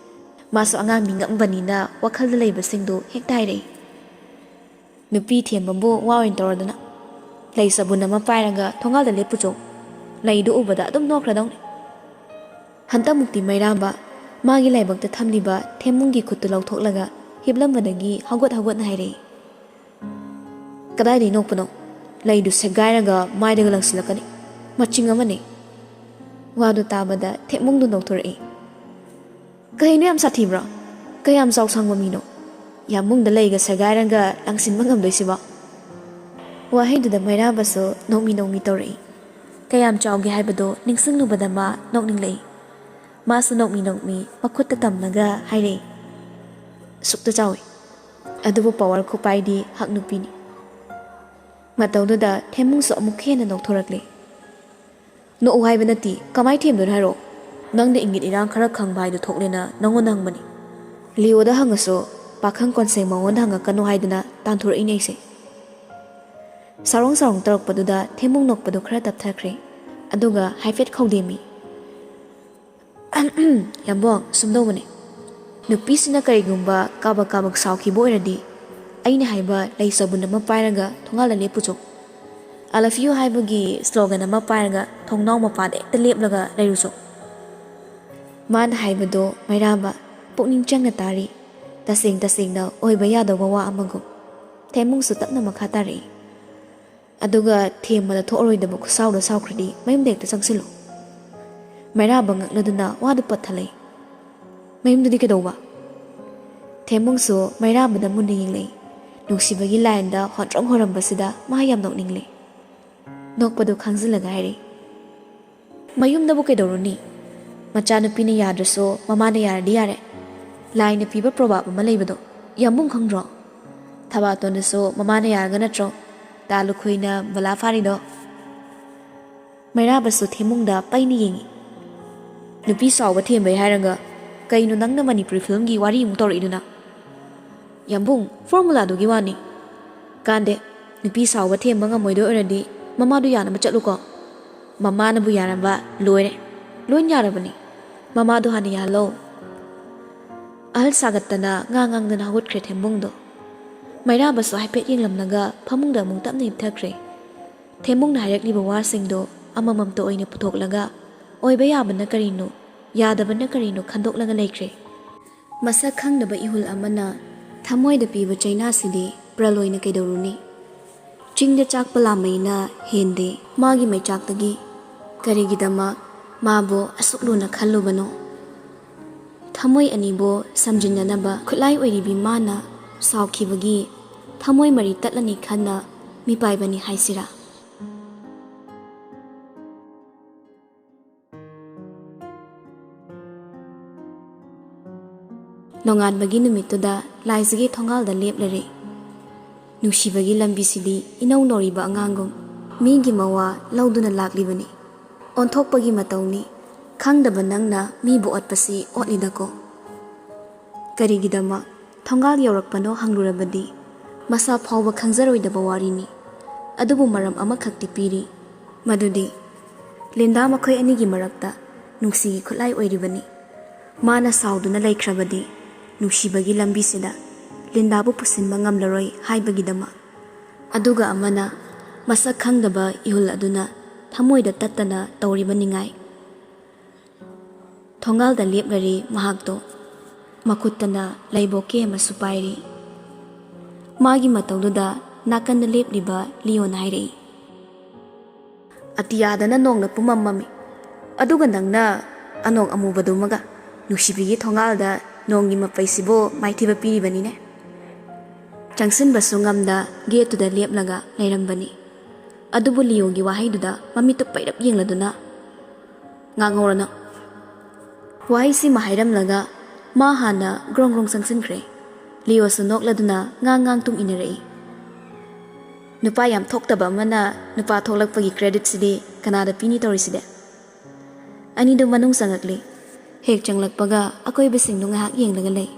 ꯃꯥꯁꯨ ꯑꯉꯥꯡ ꯅꯤꯡꯉꯝꯕꯅꯤꯅ ꯋꯥꯈꯜꯗ ꯂꯩꯕꯁꯤꯡꯗꯨ ꯍꯦꯛꯇ ꯍꯥꯏꯔꯛꯏ꯫ "ꯅꯨꯄꯤ ꯊꯦꯝꯕꯕꯨ ꯋꯥ ꯑꯣꯏꯅ ꯇꯧꯔꯗꯅ꯫ ꯂꯩ ꯆꯕꯨꯟ ꯑꯃ ꯄꯥꯏꯔꯒ ꯊꯣꯡꯒꯥꯜꯗ ꯂꯦꯞꯄꯨꯆꯣ꯫ ꯂꯩꯗꯨ ꯎꯕꯗ ꯑꯗꯨꯝ ꯅꯣꯛꯈ꯭ꯔꯗꯧꯅꯤ꯫" ꯍꯟꯇꯃꯨꯛꯇꯤ ꯃꯩꯔꯥꯕ ꯃꯥꯒꯤ ꯂꯥꯏꯕꯛꯇ ꯊꯝꯂꯤꯕ ꯊꯦꯝꯕꯨꯡꯒꯤ ꯈꯨꯠꯇꯨ ꯂꯧꯊꯣꯛꯂꯒ ꯍꯤꯞꯂꯝꯕꯗꯒꯤ ꯍꯧꯒꯠ ꯍꯧꯒꯠꯅ ꯍꯥꯏꯔꯛꯏ꯫ "ꯀꯗꯥꯏꯗꯒꯤ ꯅꯣꯛꯄꯅꯣ? ꯂꯩꯗꯨ ꯁꯦꯒꯥꯏꯔꯒ ꯃꯥꯏꯗꯒ ꯂꯪꯁꯤꯜꯂꯛꯀꯅꯤ꯫ ꯃꯆꯤꯡ ꯑꯃꯅꯤ꯫" ꯋꯥꯗꯨ ꯇꯥꯕꯗ ꯊꯦꯝꯕꯨꯡꯗꯨ ꯅꯣꯛꯊꯣꯔꯛꯏ꯫ "ꯀꯩꯅꯣ, ꯌꯥꯝ ꯁꯥꯊꯤꯕ꯭ꯔꯣ? ꯀꯌꯥꯝ ꯆꯥꯎ ꯁꯥꯡꯕ ꯃꯤꯅꯣ? ꯌꯥꯝꯕꯨꯡꯗ ꯂꯩꯒ ꯁꯦꯒꯥꯏꯔꯒ ꯂꯪꯁꯤꯟꯕ ꯉꯝꯗꯣꯏꯁꯤꯕꯣ?" ꯋꯥꯍꯩꯗꯨꯗ ꯃꯩꯔꯥꯕꯁꯨ ꯅꯣꯛꯃꯤ ꯅꯣꯛꯃꯤ ꯇꯧꯔꯛꯏ꯫ ꯀꯌꯥꯝ ꯆꯥꯎꯒꯦ ꯍꯥꯏꯕꯗꯣ ꯅꯤꯡꯁꯤꯡꯂꯨꯕꯗ ꯃꯥ ꯅꯣꯛꯅꯤꯡꯂꯛꯏ꯫ ꯃꯥꯁꯨ ꯅꯣꯛꯃꯤ ꯅꯣꯛꯃꯤ ꯃꯈꯨꯠꯇ ꯇꯝꯂꯒ ꯍꯥꯏꯔꯛꯏ, "ꯁꯨꯛꯇ ꯆꯥꯎꯏ꯫ ꯑꯗꯨꯕꯨ ꯄꯋꯥꯔ ꯈꯨꯄꯥꯏꯗꯤ ꯍꯛ ꯅꯨꯄꯤꯅꯤ꯫" ꯃꯇꯧꯗꯨꯗ ꯊꯦꯝꯕꯨꯡꯁꯨ ꯑꯃꯨꯛꯀ ꯍꯦꯟꯅ ꯅꯣꯛꯊꯣꯔꯛꯂꯦ꯫ "ꯅꯣꯛꯎ ꯍꯥꯏꯕ ꯅꯠꯇꯦ, ꯀꯃꯥꯏ ꯊꯦꯝꯗꯣꯏꯅꯣ ꯍꯥꯏꯔꯛꯑꯣ꯫ ꯅꯪꯅ ꯏꯪꯒꯤꯠ ꯏꯔꯥꯡ ꯈꯔ ꯈꯪꯕ ꯍꯥꯏꯗꯣ ꯊꯣꯛꯂꯦꯅ ꯅꯪꯉꯣꯟꯗ ꯍꯪꯕꯅꯤ꯫ ꯂꯤꯑꯣꯗ ꯍꯪꯉꯁꯨ ꯄꯥꯈꯪ ꯀꯣꯟꯁꯦꯡ ꯃꯉꯣꯟꯗ ꯍꯪꯉꯛꯀꯅꯨ ꯍꯥꯏꯗꯅ ꯇꯥꯟꯊꯣꯔꯛꯏꯅꯦ ꯑꯩꯁꯦ꯫" ꯁꯥꯎꯔꯣꯡ ꯁꯥꯎꯔꯣꯡ ꯇꯧꯔꯛꯄꯗꯨꯗ ꯊꯦꯝꯕꯨꯡ ꯅꯣꯛꯄꯗꯨ ꯈꯔ ꯇꯞꯊꯈ꯭ꯔꯦ꯫ ꯑꯗꯨꯒ ꯍꯥꯏꯐꯦꯠ ꯈꯧꯗꯦꯝꯃꯤ꯫ "ꯌꯥꯝꯕꯣꯡ, ꯁꯨꯝꯗꯧꯕꯅꯦ꯫ ꯅꯨꯄꯤꯁꯤꯅ ꯀꯔꯤꯒꯨꯝꯕ ꯀꯥꯕꯛ ꯀꯥꯕꯛ ꯁꯥꯎꯈꯤꯕ ꯑꯣꯏꯔꯗꯤ, ꯑꯩꯅ ꯍꯥꯏꯕ ꯂꯩ ꯆꯕꯨꯟ ꯑꯃ ꯄꯥꯏꯔꯒ ꯊꯣꯡꯒꯥꯜꯗ ꯂꯦꯞꯄꯨꯆꯣ꯫ 'I love you' ꯍꯥꯏꯕꯒꯤ ꯁ꯭ꯂꯣꯒꯟ ꯑꯃ ꯄꯥꯏꯔꯒ ꯊꯣꯡꯅꯥꯎ ꯃꯄꯥꯗ ꯍꯦꯛꯇ ꯂꯦꯞꯂꯒ ꯂꯩꯔꯨꯆꯣ꯫" ꯃꯥꯅ ꯍꯥꯏꯕꯗꯣ ꯃꯩꯔꯥꯕ ꯄꯨꯛꯅꯤꯡ ꯆꯪꯅ ꯇꯥꯔꯤ꯫ ꯇꯁꯦꯡ ꯇꯁꯦꯡꯅ ꯑꯣꯏꯕ ꯌꯥꯗꯧꯕ ꯋꯥ ꯑꯃꯒꯨꯝ꯫ ꯊꯦꯝꯕꯨꯡꯁꯨ ꯇꯞꯅ ꯃꯈꯥ ꯇꯥꯔꯛꯏ꯫ "ꯑꯗꯨꯒ ꯊꯦꯝꯕꯗ ꯊꯣꯛꯑꯔꯣꯏꯗꯕ ꯈꯨꯠꯁꯥꯎꯗ ꯁꯥꯎꯈ꯭ꯔꯗꯤ ꯃꯌꯨꯝꯗ ꯍꯦꯛꯇ ꯆꯪꯁꯤꯜꯂꯨ꯫" ꯃꯩꯔꯥꯕ ꯉꯛꯂꯗꯨꯅ ꯋꯥꯗꯨ ꯄꯠꯊꯠꯂꯛꯏ꯫ "ꯃꯌꯨꯝꯗꯗꯤ ꯀꯩꯗꯧꯕ?" ꯊꯦꯝꯕꯨꯡꯁꯨ ꯃꯩꯔꯥꯕꯗ ꯃꯨꯟꯅ ꯌꯦꯡꯂꯛꯏ꯫ ꯅꯨꯡꯁꯤꯕꯒꯤ ꯂꯥꯏꯟꯗ ꯍꯣꯟꯇ꯭ꯔꯣꯡ ꯍꯣꯔꯝꯕꯁꯤꯗ ꯃꯥ ꯌꯥꯝ ꯅꯣꯛꯅꯤꯡꯂꯦ꯫ ꯅꯣꯛꯄꯗꯨ ꯈꯥꯡꯖꯤꯜꯂꯒ ꯍꯥꯏꯔꯛꯏ, "ꯃꯌꯨꯝꯗꯕꯨ ꯀꯩꯗꯧꯔꯨꯅꯤ? ꯃꯆꯥꯅꯨꯄꯤꯅ ꯌꯥꯗ꯭ꯔꯁꯨ ꯃꯃꯥꯅ ꯌꯥꯔꯗꯤ ꯌꯥꯔꯦ꯫ ꯂꯥꯏꯅ ꯄꯤꯕ ꯄ꯭ꯔꯣꯕꯥꯕ ꯑꯃ ꯂꯩꯕꯗꯣ ꯌꯥꯝꯕꯨꯡ ꯈꯪꯗ꯭ꯔꯣ? ꯊꯕꯥꯇꯣꯟꯗꯁꯨ ꯃꯃꯥꯅ ꯌꯥꯔꯒ ꯅꯠꯇ꯭ꯔꯣ ꯇꯥ ꯂꯨꯈꯨꯏꯅ ꯕꯂꯥ ꯐꯥꯔꯤꯗꯣ? ꯃꯩꯔꯥꯕꯁꯨ ꯊꯦꯝꯃꯨꯡꯗ ꯄꯩꯅ ꯌꯦꯡꯉꯤ꯫ "ꯅꯨꯄꯤ ꯁꯥꯎꯕ ꯊꯦꯝꯕꯩ ꯍꯥꯏꯔꯒ ꯀꯩꯅꯣ ꯅꯪꯅ ꯃꯅꯤꯄꯨꯔꯤ ꯐꯤꯂꯝꯒꯤ ꯋꯥꯔꯤ ꯑꯃꯨꯛ ꯇꯧꯔꯛꯏꯗꯨꯅ?" "ꯌꯥꯝꯕꯨꯡ, ꯐꯣꯔꯃꯨꯂꯥꯗꯨꯒꯤ ꯋꯥꯅꯤ꯫ ꯀꯥꯟꯗꯦ, ꯅꯨꯄꯤ ꯁꯥꯎꯕ ꯊꯦꯝꯕ ꯉꯝꯃꯣꯏꯗꯣꯏ ꯑꯣꯏꯔꯗꯤ ꯃꯃꯥꯗꯨ ꯌꯥꯅꯕ ꯆꯠꯂꯨꯀꯣ꯫ ꯃꯃꯥꯅꯕꯨ ꯌꯥꯔꯕ ꯂꯣꯏꯔꯦ꯫ ꯂꯣꯏ ꯌꯥꯔꯕꯅꯤ꯫ ꯃꯃꯥꯗꯨ ꯍꯥꯟꯅ ꯌꯥꯍꯜꯂꯣ꯫" ꯑꯍꯜ ꯁꯥꯒꯠꯇꯅ ꯉꯥ ꯉꯥꯡꯗꯅ ꯍꯧꯒꯠꯈ꯭ꯔꯦ ꯊꯦꯝꯕꯨꯡꯗꯣ꯫ ꯃꯩꯔꯥꯕꯁꯨ ꯍꯥꯏꯐꯦꯠ ꯌꯦꯡꯂꯝꯂꯒ ꯐꯃꯨꯡꯗ ꯑꯃꯨꯛ ꯇꯞꯅ ꯍꯤꯞꯊꯈ꯭ꯔꯦ꯫ ꯊꯦꯝꯕꯨꯡꯅ ꯍꯥꯏꯔꯛꯂꯤꯕ ꯋꯥꯁꯤꯡꯗꯣ ꯑꯃꯃꯝꯇ ꯑꯣꯏꯅ ꯄꯨꯊꯣꯛꯂꯒ ꯑꯣꯏꯕ ꯌꯥꯕꯅ ꯀꯔꯤꯅꯣ, ꯌꯥꯗꯕꯅ ꯀꯔꯤꯅꯣ ꯈꯟꯗꯣꯛꯂꯒ ꯂꯩꯈ꯭ꯔꯦ꯫ ꯃꯁꯛ ꯈꯪꯗꯕ ꯏꯍꯨꯜ ꯑꯃꯅ ꯊꯃꯣꯏꯗ ꯄꯤꯕ ꯆꯩꯅꯥꯁꯤꯗꯤ ꯄ꯭ꯔꯂꯣꯏꯅ ꯀꯩꯗꯧꯔꯨꯅꯤ? ꯆꯤꯡꯗ ꯆꯥꯛꯄ ꯂꯥꯝꯃꯩꯅ ꯍꯦꯟꯗꯦ ꯃꯥꯒꯤ ꯃꯩꯆꯥꯛꯇꯒꯤ꯫ ꯀꯔꯤꯒꯤꯗꯃꯛ ꯃꯥꯕꯨ ꯑꯁꯨꯛ ꯂꯨꯅ ꯈꯜꯂꯨꯕꯅꯣ? ꯊꯃꯣꯏ ꯑꯅꯤꯕꯨ ꯁꯝꯖꯤꯟꯅꯅꯕ ꯈꯨꯠꯂꯥꯏ ꯑꯣꯏꯔꯤꯕꯤ ꯃꯥꯅ ꯁꯥꯎꯈꯤꯕꯒꯤ ꯊꯃꯣꯏ ꯃꯔꯤ ꯇꯠꯂꯅꯤ ꯈꯟꯅ ꯃꯤꯄꯥꯏꯕꯅꯤ ꯍꯥꯏꯁꯤꯔꯥ? ꯅꯣꯡꯉꯥꯟꯕꯒꯤ ꯅꯨꯃꯤꯠꯇꯨꯗ ꯂꯥꯏꯖꯒꯤ ꯊꯣꯡꯒꯥꯜꯗ ꯂꯦꯞꯂꯔꯦ꯫ ꯅꯨꯡꯁꯤꯕꯒꯤ ꯂꯝꯕꯤꯁꯤꯗꯤ ꯏꯅꯧ ꯅꯧꯔꯤꯕ ꯑꯉꯥꯡꯒꯨꯝ ꯃꯤꯒꯤ ꯃꯋꯥ ꯂꯧꯗꯨꯅ ꯂꯥꯛꯂꯤꯕꯅꯤ꯫ ꯑꯣꯟꯊꯣꯛꯄꯒꯤ ꯃꯇꯧꯅꯤ꯫ ꯈꯪꯗꯕ ꯅꯪꯅ ꯃꯤꯕꯨ ꯑꯣꯠꯄꯁꯤ ꯑꯣꯠꯂꯤꯗꯀꯣ꯫ ꯀꯔꯤꯒꯤꯗꯃꯛ ꯊꯣꯡꯒꯥꯜ ꯌꯧꯔꯛꯄꯅꯣ ꯍꯪꯂꯨꯔꯕꯗꯤ ꯃꯁꯥ ꯐꯥꯎꯕ ꯈꯪꯖꯔꯣꯏꯗꯕ ꯋꯥꯔꯤꯅꯤ꯫ ꯑꯗꯨꯕꯨ ꯃꯔꯝ ꯑꯃꯈꯛꯇꯤ ꯄꯤꯔꯤ, ꯃꯗꯨꯗꯤ ꯂꯤꯟꯗꯥ ꯃꯈꯣꯏ ꯑꯅꯤꯒꯤ ꯃꯔꯛꯇ ꯅꯨꯡꯁꯤꯒꯤ ꯈꯨꯠꯂꯥꯏ ꯑꯣꯏꯔꯤꯕꯅꯤ꯫ ꯃꯥꯅ ꯁꯥꯎꯗꯨꯅ ꯂꯩꯈ꯭ꯔꯕꯗꯤ ꯅꯨꯡꯁꯤꯕꯒꯤ ꯂꯝꯕꯤꯁꯤꯗ ꯂꯤꯟꯗꯥꯕꯨ ꯄꯨꯁꯤꯟꯕ ꯉꯝꯂꯔꯣꯏ ꯍꯥꯏꯕꯒꯤꯗꯃꯛ꯫ ꯑꯗꯨꯒ ꯑꯃꯅ ꯃꯁꯛ ꯈꯪꯗꯕ ꯏꯍꯨꯜ ꯑꯗꯨꯅ ꯊꯃꯣꯏꯗ ꯇꯠꯇꯅ ꯇꯧꯔꯤꯕ ꯅꯤꯡꯉꯥꯏ꯫ ꯊꯣꯡꯒꯥꯜꯗ ꯂꯦꯞꯂꯔꯤ ꯃꯍꯥꯛꯇꯣ꯫ ꯃꯈꯨꯠꯇꯅ ꯂꯩꯕꯣꯛꯀꯦ ꯑꯃꯁꯨ ꯄꯥꯏꯔꯤ꯫ ꯃꯥꯒꯤ ꯃꯇꯧꯗꯨꯗ ꯅꯥꯀꯟꯗ ꯂꯦꯞꯂꯤꯕ ꯂꯤꯌꯣꯅ ꯍꯥꯏꯔꯛꯏ, "ꯑꯇꯤꯌꯥꯗꯅ ꯅꯣꯡꯅ ꯄꯨꯝꯃꯝ ꯃꯝꯃꯤ, ꯑꯗꯨꯒ ꯅꯪꯅ ꯑꯅꯣꯛ ꯑꯃꯨꯕꯗꯨꯃꯒ ꯅꯨꯡꯁꯤꯕꯤꯒꯤ ꯊꯣꯡꯒꯥꯜꯗ ꯅꯣꯡꯒꯤ ꯃꯄꯩꯁꯤꯕꯨ ꯃꯥꯏꯊꯤꯕ ꯄꯤꯔꯤꯕꯅꯤꯅꯦ?" ꯆꯪꯁꯤꯟꯕꯁꯨ ꯉꯝꯗ ꯒꯦꯠꯇꯨꯗ ꯂꯦꯞꯂꯒ ꯂꯩꯔꯝꯕꯅꯤ꯫ ꯑꯗꯨꯕꯨ ꯂꯤꯌꯣꯒꯤ ꯋꯥꯍꯩꯗꯨꯗ ꯃꯃꯤꯠꯇꯨ ꯄꯩꯔꯞ ꯌꯦꯡꯂꯗꯨꯅ, "ꯉꯥꯡꯍꯧꯔꯅꯨ꯫" ꯋꯥꯍꯩꯁꯤꯃ ꯍꯥꯏꯔꯝꯂꯒ ꯃꯥ ꯍꯥꯟꯅ ꯒ꯭ꯔꯣꯡ ꯒ꯭ꯔꯣꯡ ꯆꯪꯁꯤꯟꯈ꯭ꯔꯦ꯫ ꯂꯤꯌꯣꯁꯨ ꯅꯣꯛꯂꯗꯨꯅ ꯉꯥꯡ ꯉꯥꯡ ꯇꯨꯡ ꯏꯟꯅꯔꯛꯏ꯫ ꯅꯨꯄꯥ ꯌꯥꯝ ꯊꯣꯛꯇꯕ ꯑꯃꯅ ꯅꯨꯄꯥ ꯊꯣꯛꯂꯛꯄꯒꯤ creditꯁꯤꯗꯤ ꯀꯅꯥꯗ ꯄꯤꯅꯤ ꯇꯧꯔꯤꯁꯤꯗꯤ? ꯑꯅꯤꯗꯨ ꯃꯅꯨꯡ ꯆꯪꯉꯛꯂꯤ꯫ ꯍꯦꯛ ꯆꯪꯂꯛꯄꯒ ꯑꯀꯣꯏꯕꯁꯤꯡꯗꯨ ꯉꯥꯏꯍꯥꯛ ꯌꯦꯡꯂꯒ ꯂꯩ꯫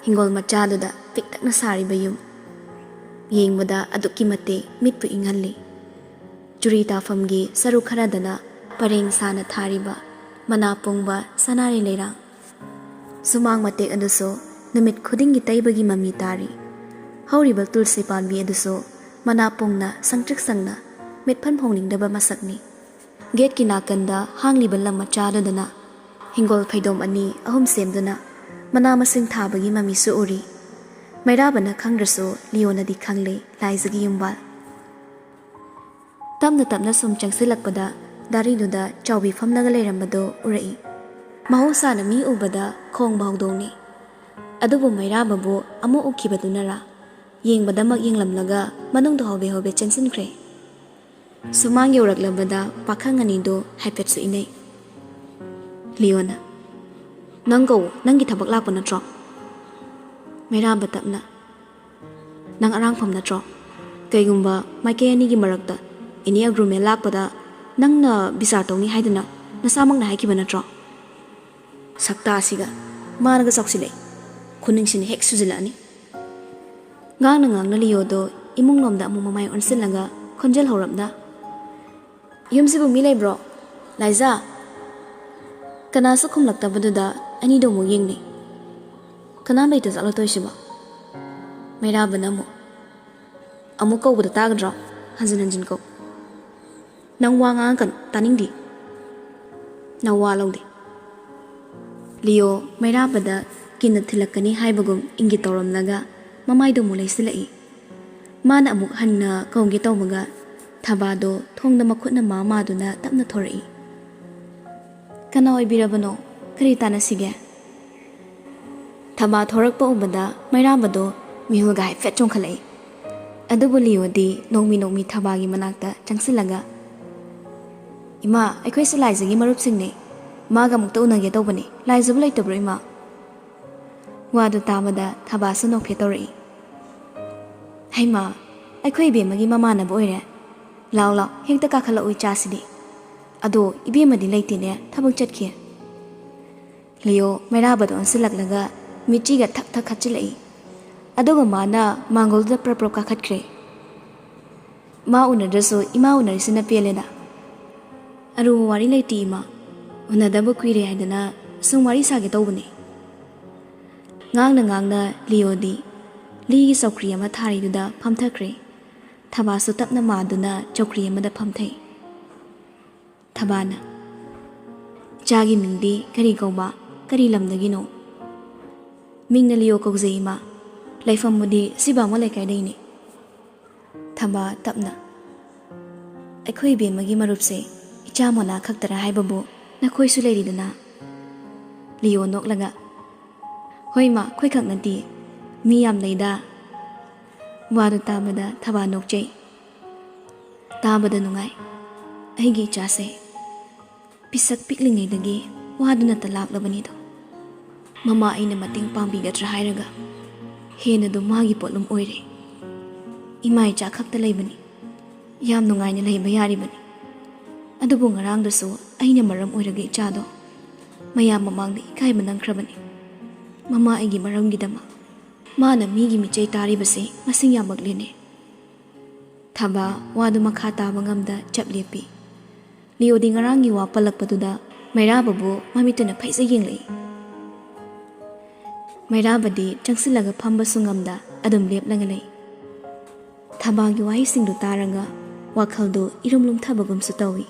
ꯍꯤꯡꯒꯣꯜ ꯃꯆꯥꯗꯨꯗ ꯄꯤꯛꯇꯛꯅ ꯁꯥꯔꯤꯕ ꯌꯨꯝ꯫ ꯌꯦꯡꯕꯗ ꯑꯗꯨꯛꯀꯤ ꯃꯇꯤꯛ ꯃꯤꯠꯄꯨ ꯏꯪꯍꯜꯂꯤ꯫ ꯆꯨꯔꯤ ꯇꯥꯐꯝꯒꯤ ꯁꯔꯨꯛ ꯈꯔꯗꯅ ꯄꯔꯦꯡ ꯁꯥꯅ ꯊꯥꯔꯤꯕ ꯃꯅꯥ ꯄꯨꯡꯕ ꯁꯅꯥꯔꯩ ꯂꯩꯔꯥꯡ꯫ ꯁꯨꯃꯥꯡ ꯃꯇꯦꯛ ꯑꯗꯨꯁꯨ ꯅꯨꯃꯤꯠ ꯈꯨꯗꯤꯡꯒꯤ ꯇꯩꯕꯒꯤ ꯃꯃꯤ ꯇꯥꯔꯤ꯫ ꯍꯧꯔꯤꯕ ꯇꯨꯜꯁꯤ ꯄꯥꯝꯕꯤ ꯑꯗꯨꯁꯨ ꯃꯅꯥ ꯄꯨꯡꯅ ꯁꯪꯇ꯭ꯔꯤꯛ ꯁꯪꯅ ꯃꯤꯠꯐꯝ ꯍꯣꯡꯅꯤꯡꯗꯕ ꯃꯁꯛꯅꯤ꯫ ꯒꯦꯠꯀꯤ ꯅꯥꯀꯟꯗ ꯍꯥꯡꯂꯤꯕ ꯂꯝ ꯃꯆꯥꯗꯨꯗꯅ ꯍꯤꯡꯒꯣꯜ ꯐꯩꯗꯣꯝ ꯑꯅꯤ ꯑꯍꯨꯝ ꯁꯦꯝꯗꯨꯅ ꯃꯅꯥ ꯃꯁꯤꯡ ꯊꯥꯕꯒꯤ ꯃꯃꯤꯁꯨ ꯎꯔꯤ꯫ ꯃꯩꯔꯥꯕꯅ ꯈꯪꯗ꯭ꯔꯁꯨ ꯂꯤꯌꯣꯅꯗꯤ ꯈꯪꯂꯦ ꯂꯥꯏꯖꯒꯤ ꯌꯨꯝꯕꯥꯜ꯫ ꯇꯞꯅ ꯇꯞꯅ ꯁꯨꯝ ꯆꯪꯁꯤꯜꯂꯛꯄꯗ ꯗꯥꯔꯤꯗꯨꯗ ꯆꯥꯎꯕꯤ ꯐꯝꯂꯒ ꯂꯩꯔꯝꯕꯗꯨ ꯎꯔꯛꯏ꯫ ꯃꯍꯧꯁꯥꯅ ꯃꯤ ꯎꯕꯗ ꯈꯣꯡꯕ ꯍꯧꯗꯣꯡꯅꯤ꯫ ꯑꯗꯨꯕꯨ ꯃꯩꯔꯥꯕꯕꯨ ꯑꯃꯨꯛ ꯎꯈꯤꯕꯗꯨꯅꯔꯥ? ꯌꯦꯡꯕꯗꯃꯛ ꯌꯦꯡꯂꯝꯂꯒ ꯃꯅꯨꯡꯗ ꯍꯣꯕꯦ ꯍꯣꯕꯦ ꯆꯦꯟꯁꯤꯟꯈ꯭ꯔꯦ꯫ ꯁꯨꯃꯥꯡ ꯌꯧꯔꯛꯂꯕꯗ ꯄꯥꯈꯪ ꯑꯅꯤꯗꯨ ꯍꯥꯏꯐꯦꯠꯁꯨ ꯏꯅꯩ꯫ ꯂꯤꯌꯣꯅ, "ꯅꯪ ꯀꯧ, ꯅꯪꯒꯤ ꯊꯕꯛ ꯂꯥꯛꯄ ꯅꯠꯇ꯭ꯔꯣ?" ꯃꯩꯔꯥꯕ ꯇꯞꯅ, "ꯅꯪ ꯑꯔꯥꯡꯐꯝ ꯅꯠꯇ꯭ꯔꯣ? ꯀꯩꯒꯨꯝꯕ ꯃꯥꯏꯀꯩ ꯑꯅꯤꯒꯤ ꯃꯔꯛꯇ any agreement ꯂꯥꯛꯄꯗ ꯅꯪꯅ ꯕꯤꯆꯥꯔ ꯇꯧꯅꯤ ꯍꯥꯏꯗꯨꯅ ꯅꯁꯥꯃꯛꯅ ꯍꯥꯏꯈꯤꯕ ꯅꯠꯇ꯭ꯔꯣ?" ꯁꯛꯇꯥꯁꯤꯒ ꯃꯥꯅꯒ ꯆꯥꯎꯁꯤꯜꯂꯛꯏ꯫ ꯈꯨꯅꯤꯡꯁꯤꯅ ꯍꯦꯛ ꯁꯨꯖꯤꯜꯂꯛꯑꯅꯤ꯫ ꯉꯥꯡꯅ ꯉꯥꯡꯅ ꯂꯤꯌꯣꯗꯣ ꯏꯃꯨꯡꯂꯣꯝꯗ ꯑꯃꯨꯛ ꯃꯃꯥꯏ ꯑꯣꯟꯁꯤꯜꯂꯒ ꯈꯣꯟꯖꯦꯜ ꯍꯧꯔꯞꯅ, "ꯌꯨꯝꯁꯤꯕꯨ ꯃꯤ ꯂꯩꯕ꯭ꯔꯣ? ꯂꯥꯏꯖꯥ?" ꯀꯅꯥꯁꯨ ꯈꯨꯝꯂꯛꯇꯕꯗꯨꯗ ꯑꯅꯤꯗꯣ ꯑꯃꯨꯛ ꯌꯦꯡꯅꯩ꯫ "ꯀꯅꯥꯝ ꯂꯩꯇ ꯆꯠꯂꯣ ꯇꯧꯔꯤꯁꯤꯕꯣ?" ꯃꯩꯔꯥꯕꯅ ꯑꯃꯨꯛ, "ꯑꯃꯨꯛ ꯀꯧꯕꯗ ꯇꯥꯒꯗ꯭ꯔꯣ? ꯍꯟꯖꯤꯟ ꯍꯟꯖꯤꯟ ꯀꯧ꯫ ꯅꯪ ꯋꯥ ꯉꯥꯡꯉꯛꯀꯅꯨ, ꯇꯥꯅꯤꯡꯗꯦ꯫ ꯅꯪ ꯋꯥ ꯂꯧꯗꯦ꯫" ꯂꯤꯌꯣ ꯃꯩꯔꯥꯕꯗ ꯀꯤꯟꯅ ꯊꯤꯜꯂꯛꯀꯅꯤ ꯍꯥꯏꯕꯒꯨꯝ ꯏꯪꯒꯤꯠ ꯇꯧꯔꯝꯂꯒ ꯃꯃꯥꯏꯗꯨ ꯑꯃꯨꯛ ꯂꯩꯁꯤꯜꯂꯛꯏ꯫ ꯃꯥꯅ ꯑꯃꯨꯛ ꯍꯟꯅ ꯀꯧꯒꯦ ꯇꯧꯕꯒ ꯊꯕꯥꯗꯣ ꯊꯣꯡꯗ ꯃꯈꯨꯠꯅ ꯃꯥ ꯃꯥꯗꯨꯅ ꯇꯞꯅ ꯊꯣꯔꯛꯏ꯫ "ꯀꯅꯥ ꯑꯣꯏꯕꯤꯔꯕꯅꯣ? ꯀꯔꯤ ꯇꯥꯟꯅꯁꯤꯒꯦ?" ꯊꯕꯥ ꯊꯣꯔꯛꯄ ꯎꯕꯗ ꯃꯩꯔꯥꯕꯗꯣ ꯃꯤꯍꯨꯜꯒ ꯍꯥꯏꯐꯦꯠ ꯆꯣꯡꯈꯠꯂꯛꯏ꯫ ꯑꯗꯨꯕꯨ ꯂꯤꯌꯣꯗꯤ ꯅꯣꯡꯃꯤ ꯅꯣꯡꯃꯤ ꯊꯕꯥꯒꯤ ꯃꯅꯥꯛꯇ ꯆꯪꯁꯤꯜꯂꯒ, "ꯏꯃꯥ, ꯑꯩꯈꯣꯏꯁꯦ ꯂꯥꯏꯖꯒꯤ ꯃꯔꯨꯞꯁꯤꯡꯅꯦ꯫ ꯃꯥꯒ ꯑꯃꯨꯛꯇ ꯎꯅꯒꯦ ꯇꯧꯕꯅꯦ꯫ ꯂꯥꯏꯖꯕꯨ ꯂꯩꯇꯕ꯭ꯔꯣ, ꯏꯃꯥ?" ꯋꯥꯗꯨ ꯇꯥꯕꯗ ꯊꯕꯥꯁꯨ ꯅꯣꯛꯐꯦꯠ ꯇꯧꯔꯛꯏ꯫ "ꯍꯩꯃꯥ, ꯑꯩꯈꯣꯏ ꯏꯕꯦꯝꯃꯒꯤ ꯃꯃꯥꯟꯅꯕ ꯑꯣꯏꯔꯦ꯫ ꯂꯥꯎ ꯂꯥꯎ, ꯍꯦꯛꯇ ꯀꯥꯈꯠꯂꯛꯎ ꯏꯆꯥꯁꯤꯗꯤ꯫ ꯑꯗꯣ ꯏꯕꯦꯝꯃꯗꯤ ꯂꯩꯇꯦꯅꯦ, ꯊꯕꯛ ꯆꯠꯈꯤ꯫" ꯂꯤꯌꯣ ꯃꯩꯔꯥꯕꯗ ꯑꯣꯟꯁꯤꯜꯂꯛꯂꯒ ꯃꯤꯠꯆꯤꯒ ꯊꯛ ꯊꯛ ꯈꯠꯆꯤꯜꯂꯛꯏ꯫ ꯑꯗꯨꯒ ꯃꯥꯅ ꯃꯥꯡꯒꯣꯜꯗꯨꯗ ꯄ꯭ꯔꯞ ꯄ꯭ꯔꯞ ꯀꯥꯈꯠꯈ꯭ꯔꯦ꯫ "ꯃꯥ ꯎꯅꯗ꯭ꯔꯁꯨ ꯏꯃꯥ ꯎꯅꯔꯤꯁꯤꯅ ꯄꯦꯜꯂꯦꯗ꯫" "ꯑꯔꯨꯕ ꯋꯥꯔꯤ ꯂꯩꯇꯦ ꯏꯃꯥ, ꯎꯅꯗꯕ ꯀꯨꯏꯔꯦ ꯍꯥꯏꯗꯅ ꯁꯨꯝ ꯋꯥꯔꯤ ꯁꯥꯒꯦ ꯇꯧꯕꯅꯦ꯫" ꯉꯥꯡꯅ ꯉꯥꯡꯅ ꯂꯤꯌꯣꯗꯤ ꯂꯤꯒꯤ ꯆꯧꯀ꯭ꯔꯤ ꯑꯃ ꯊꯥꯔꯤꯗꯨꯗ ꯐꯝꯊꯈ꯭ꯔꯦ꯫ ꯊꯕꯥꯁꯨ ꯇꯞꯅ ꯃꯥꯗꯨꯅ ꯆꯧꯀ꯭ꯔꯤ ꯑꯃꯗ ꯐꯝꯊꯩ꯫ ꯊꯕꯥꯅ, "ꯏꯆꯥꯒꯤ ꯃꯤꯡꯗꯤ ꯀꯔꯤ ꯀꯧꯕ? ꯀꯔꯤ ꯂꯝꯗꯒꯤꯅꯣ?" "ꯃꯤꯡꯅ ꯂꯤꯌꯣ ꯀꯧꯖꯩ ꯏꯃꯥ꯫ ꯂꯩꯐꯝꯕꯨꯗꯤ ꯁꯤ ꯕꯥꯃꯣꯟ ꯂꯩꯀꯥꯏꯗꯩꯅꯦ꯫" ꯊꯕꯥ ꯇꯞꯅ, "ꯑꯩꯈꯣꯏ ꯏꯕꯦꯝꯃꯒꯤ ꯃꯔꯨꯞꯁꯦ ꯏꯆꯥ ꯃꯣꯅꯥ ꯈꯛꯇꯔꯥ ꯍꯥꯏꯕꯕꯨ ꯅꯈꯣꯏꯁꯨ ꯂꯩꯔꯤꯗꯅ?" ꯂꯤꯌꯣ ꯅꯣꯛꯂꯒ, "ꯍꯣꯏ ꯏꯃꯥ, ꯑꯩꯈꯣꯏꯈꯛ ꯅꯠꯇꯦ, ꯃꯤ ꯌꯥꯝ ꯂꯩꯗ꯫" ꯋꯥꯗꯨ ꯇꯥꯕꯗ ꯊꯕꯥ ꯅꯣꯛꯆꯩ꯫ "ꯇꯥꯕꯗ ꯅꯨꯡꯉꯥꯏ꯫ ꯑꯩꯒꯤ ꯏꯆꯥꯁꯦ ꯄꯤꯁꯛ ꯄꯤꯛꯂꯤꯉꯩꯗꯒꯤ ꯋꯥꯗꯨꯅꯇ ꯂꯥꯛꯂꯕꯅꯤꯗꯣ꯫ ꯃꯃꯥ ꯑꯩꯅ ꯃꯇꯦꯡ ꯄꯥꯡꯕꯤꯒꯗ꯭ꯔꯥ ꯍꯥꯏꯔꯒ ꯍꯦꯟꯅꯗꯨ ꯃꯥꯒꯤ ꯄꯣꯠꯂꯨꯝ ꯑꯣꯏꯔꯦ꯫ ꯏꯃꯥ ꯏꯆꯥ ꯈꯛꯇ ꯂꯩꯕꯅꯤ꯫ ꯌꯥꯝ ꯅꯨꯡꯉꯥꯏꯅ ꯂꯩꯕ ꯌꯥꯔꯤꯕꯅꯤ꯫ ꯑꯗꯨꯕꯨ ꯉꯔꯥꯡꯗꯁꯨ ꯑꯩꯅ ꯃꯔꯝ ꯑꯣꯏꯔꯒ ꯏꯆꯥꯗꯣ ꯃꯌꯥꯝ ꯃꯃꯥꯡꯗ ꯏꯀꯥꯏꯕ ꯅꯪꯈ꯭ꯔꯕꯅꯤ꯫ ꯃꯃꯥ ꯑꯩꯒꯤ ꯃꯔꯝꯒꯤꯗꯃꯛ ꯃꯥꯅ ꯃꯤꯒꯤ ꯃꯤꯆꯩ ꯇꯥꯔꯤꯕꯁꯤ ꯃꯁꯤꯡ ꯌꯥꯝꯃꯛꯂꯦꯅꯦ꯫" ꯊꯕꯥ ꯋꯥꯗꯨ ꯃꯈꯥ ꯇꯥꯕ ꯉꯝꯗ ꯆꯞ ꯂꯦꯞꯄꯤ꯫ ꯂꯤꯌꯣꯗꯤ ꯉꯔꯥꯡꯒꯤ ꯋꯥ ꯄꯜꯂꯛꯄꯗꯨꯗ ꯃꯩꯔꯥꯕꯕꯨ ꯃꯃꯤꯠꯇꯨꯅ ꯐꯩꯖ ꯌꯦꯡꯂꯛꯏ꯫ ꯃꯩꯔꯥꯕꯗꯤ ꯆꯪꯁꯤꯜꯂꯒ ꯐꯝꯕꯁꯨ ꯉꯝꯗ ꯑꯗꯨꯝ ꯂꯦꯞꯂꯒ ꯂꯩ꯫ ꯊꯕꯥꯒꯤ ꯋꯥꯍꯩꯁꯤꯡꯗꯨ ꯇꯥꯔꯒ ꯋꯥꯈꯜꯗꯨ ꯏꯔꯨꯝ ꯂꯨꯝꯊꯕꯒꯨꯝꯁꯨ ꯇꯧꯏ꯫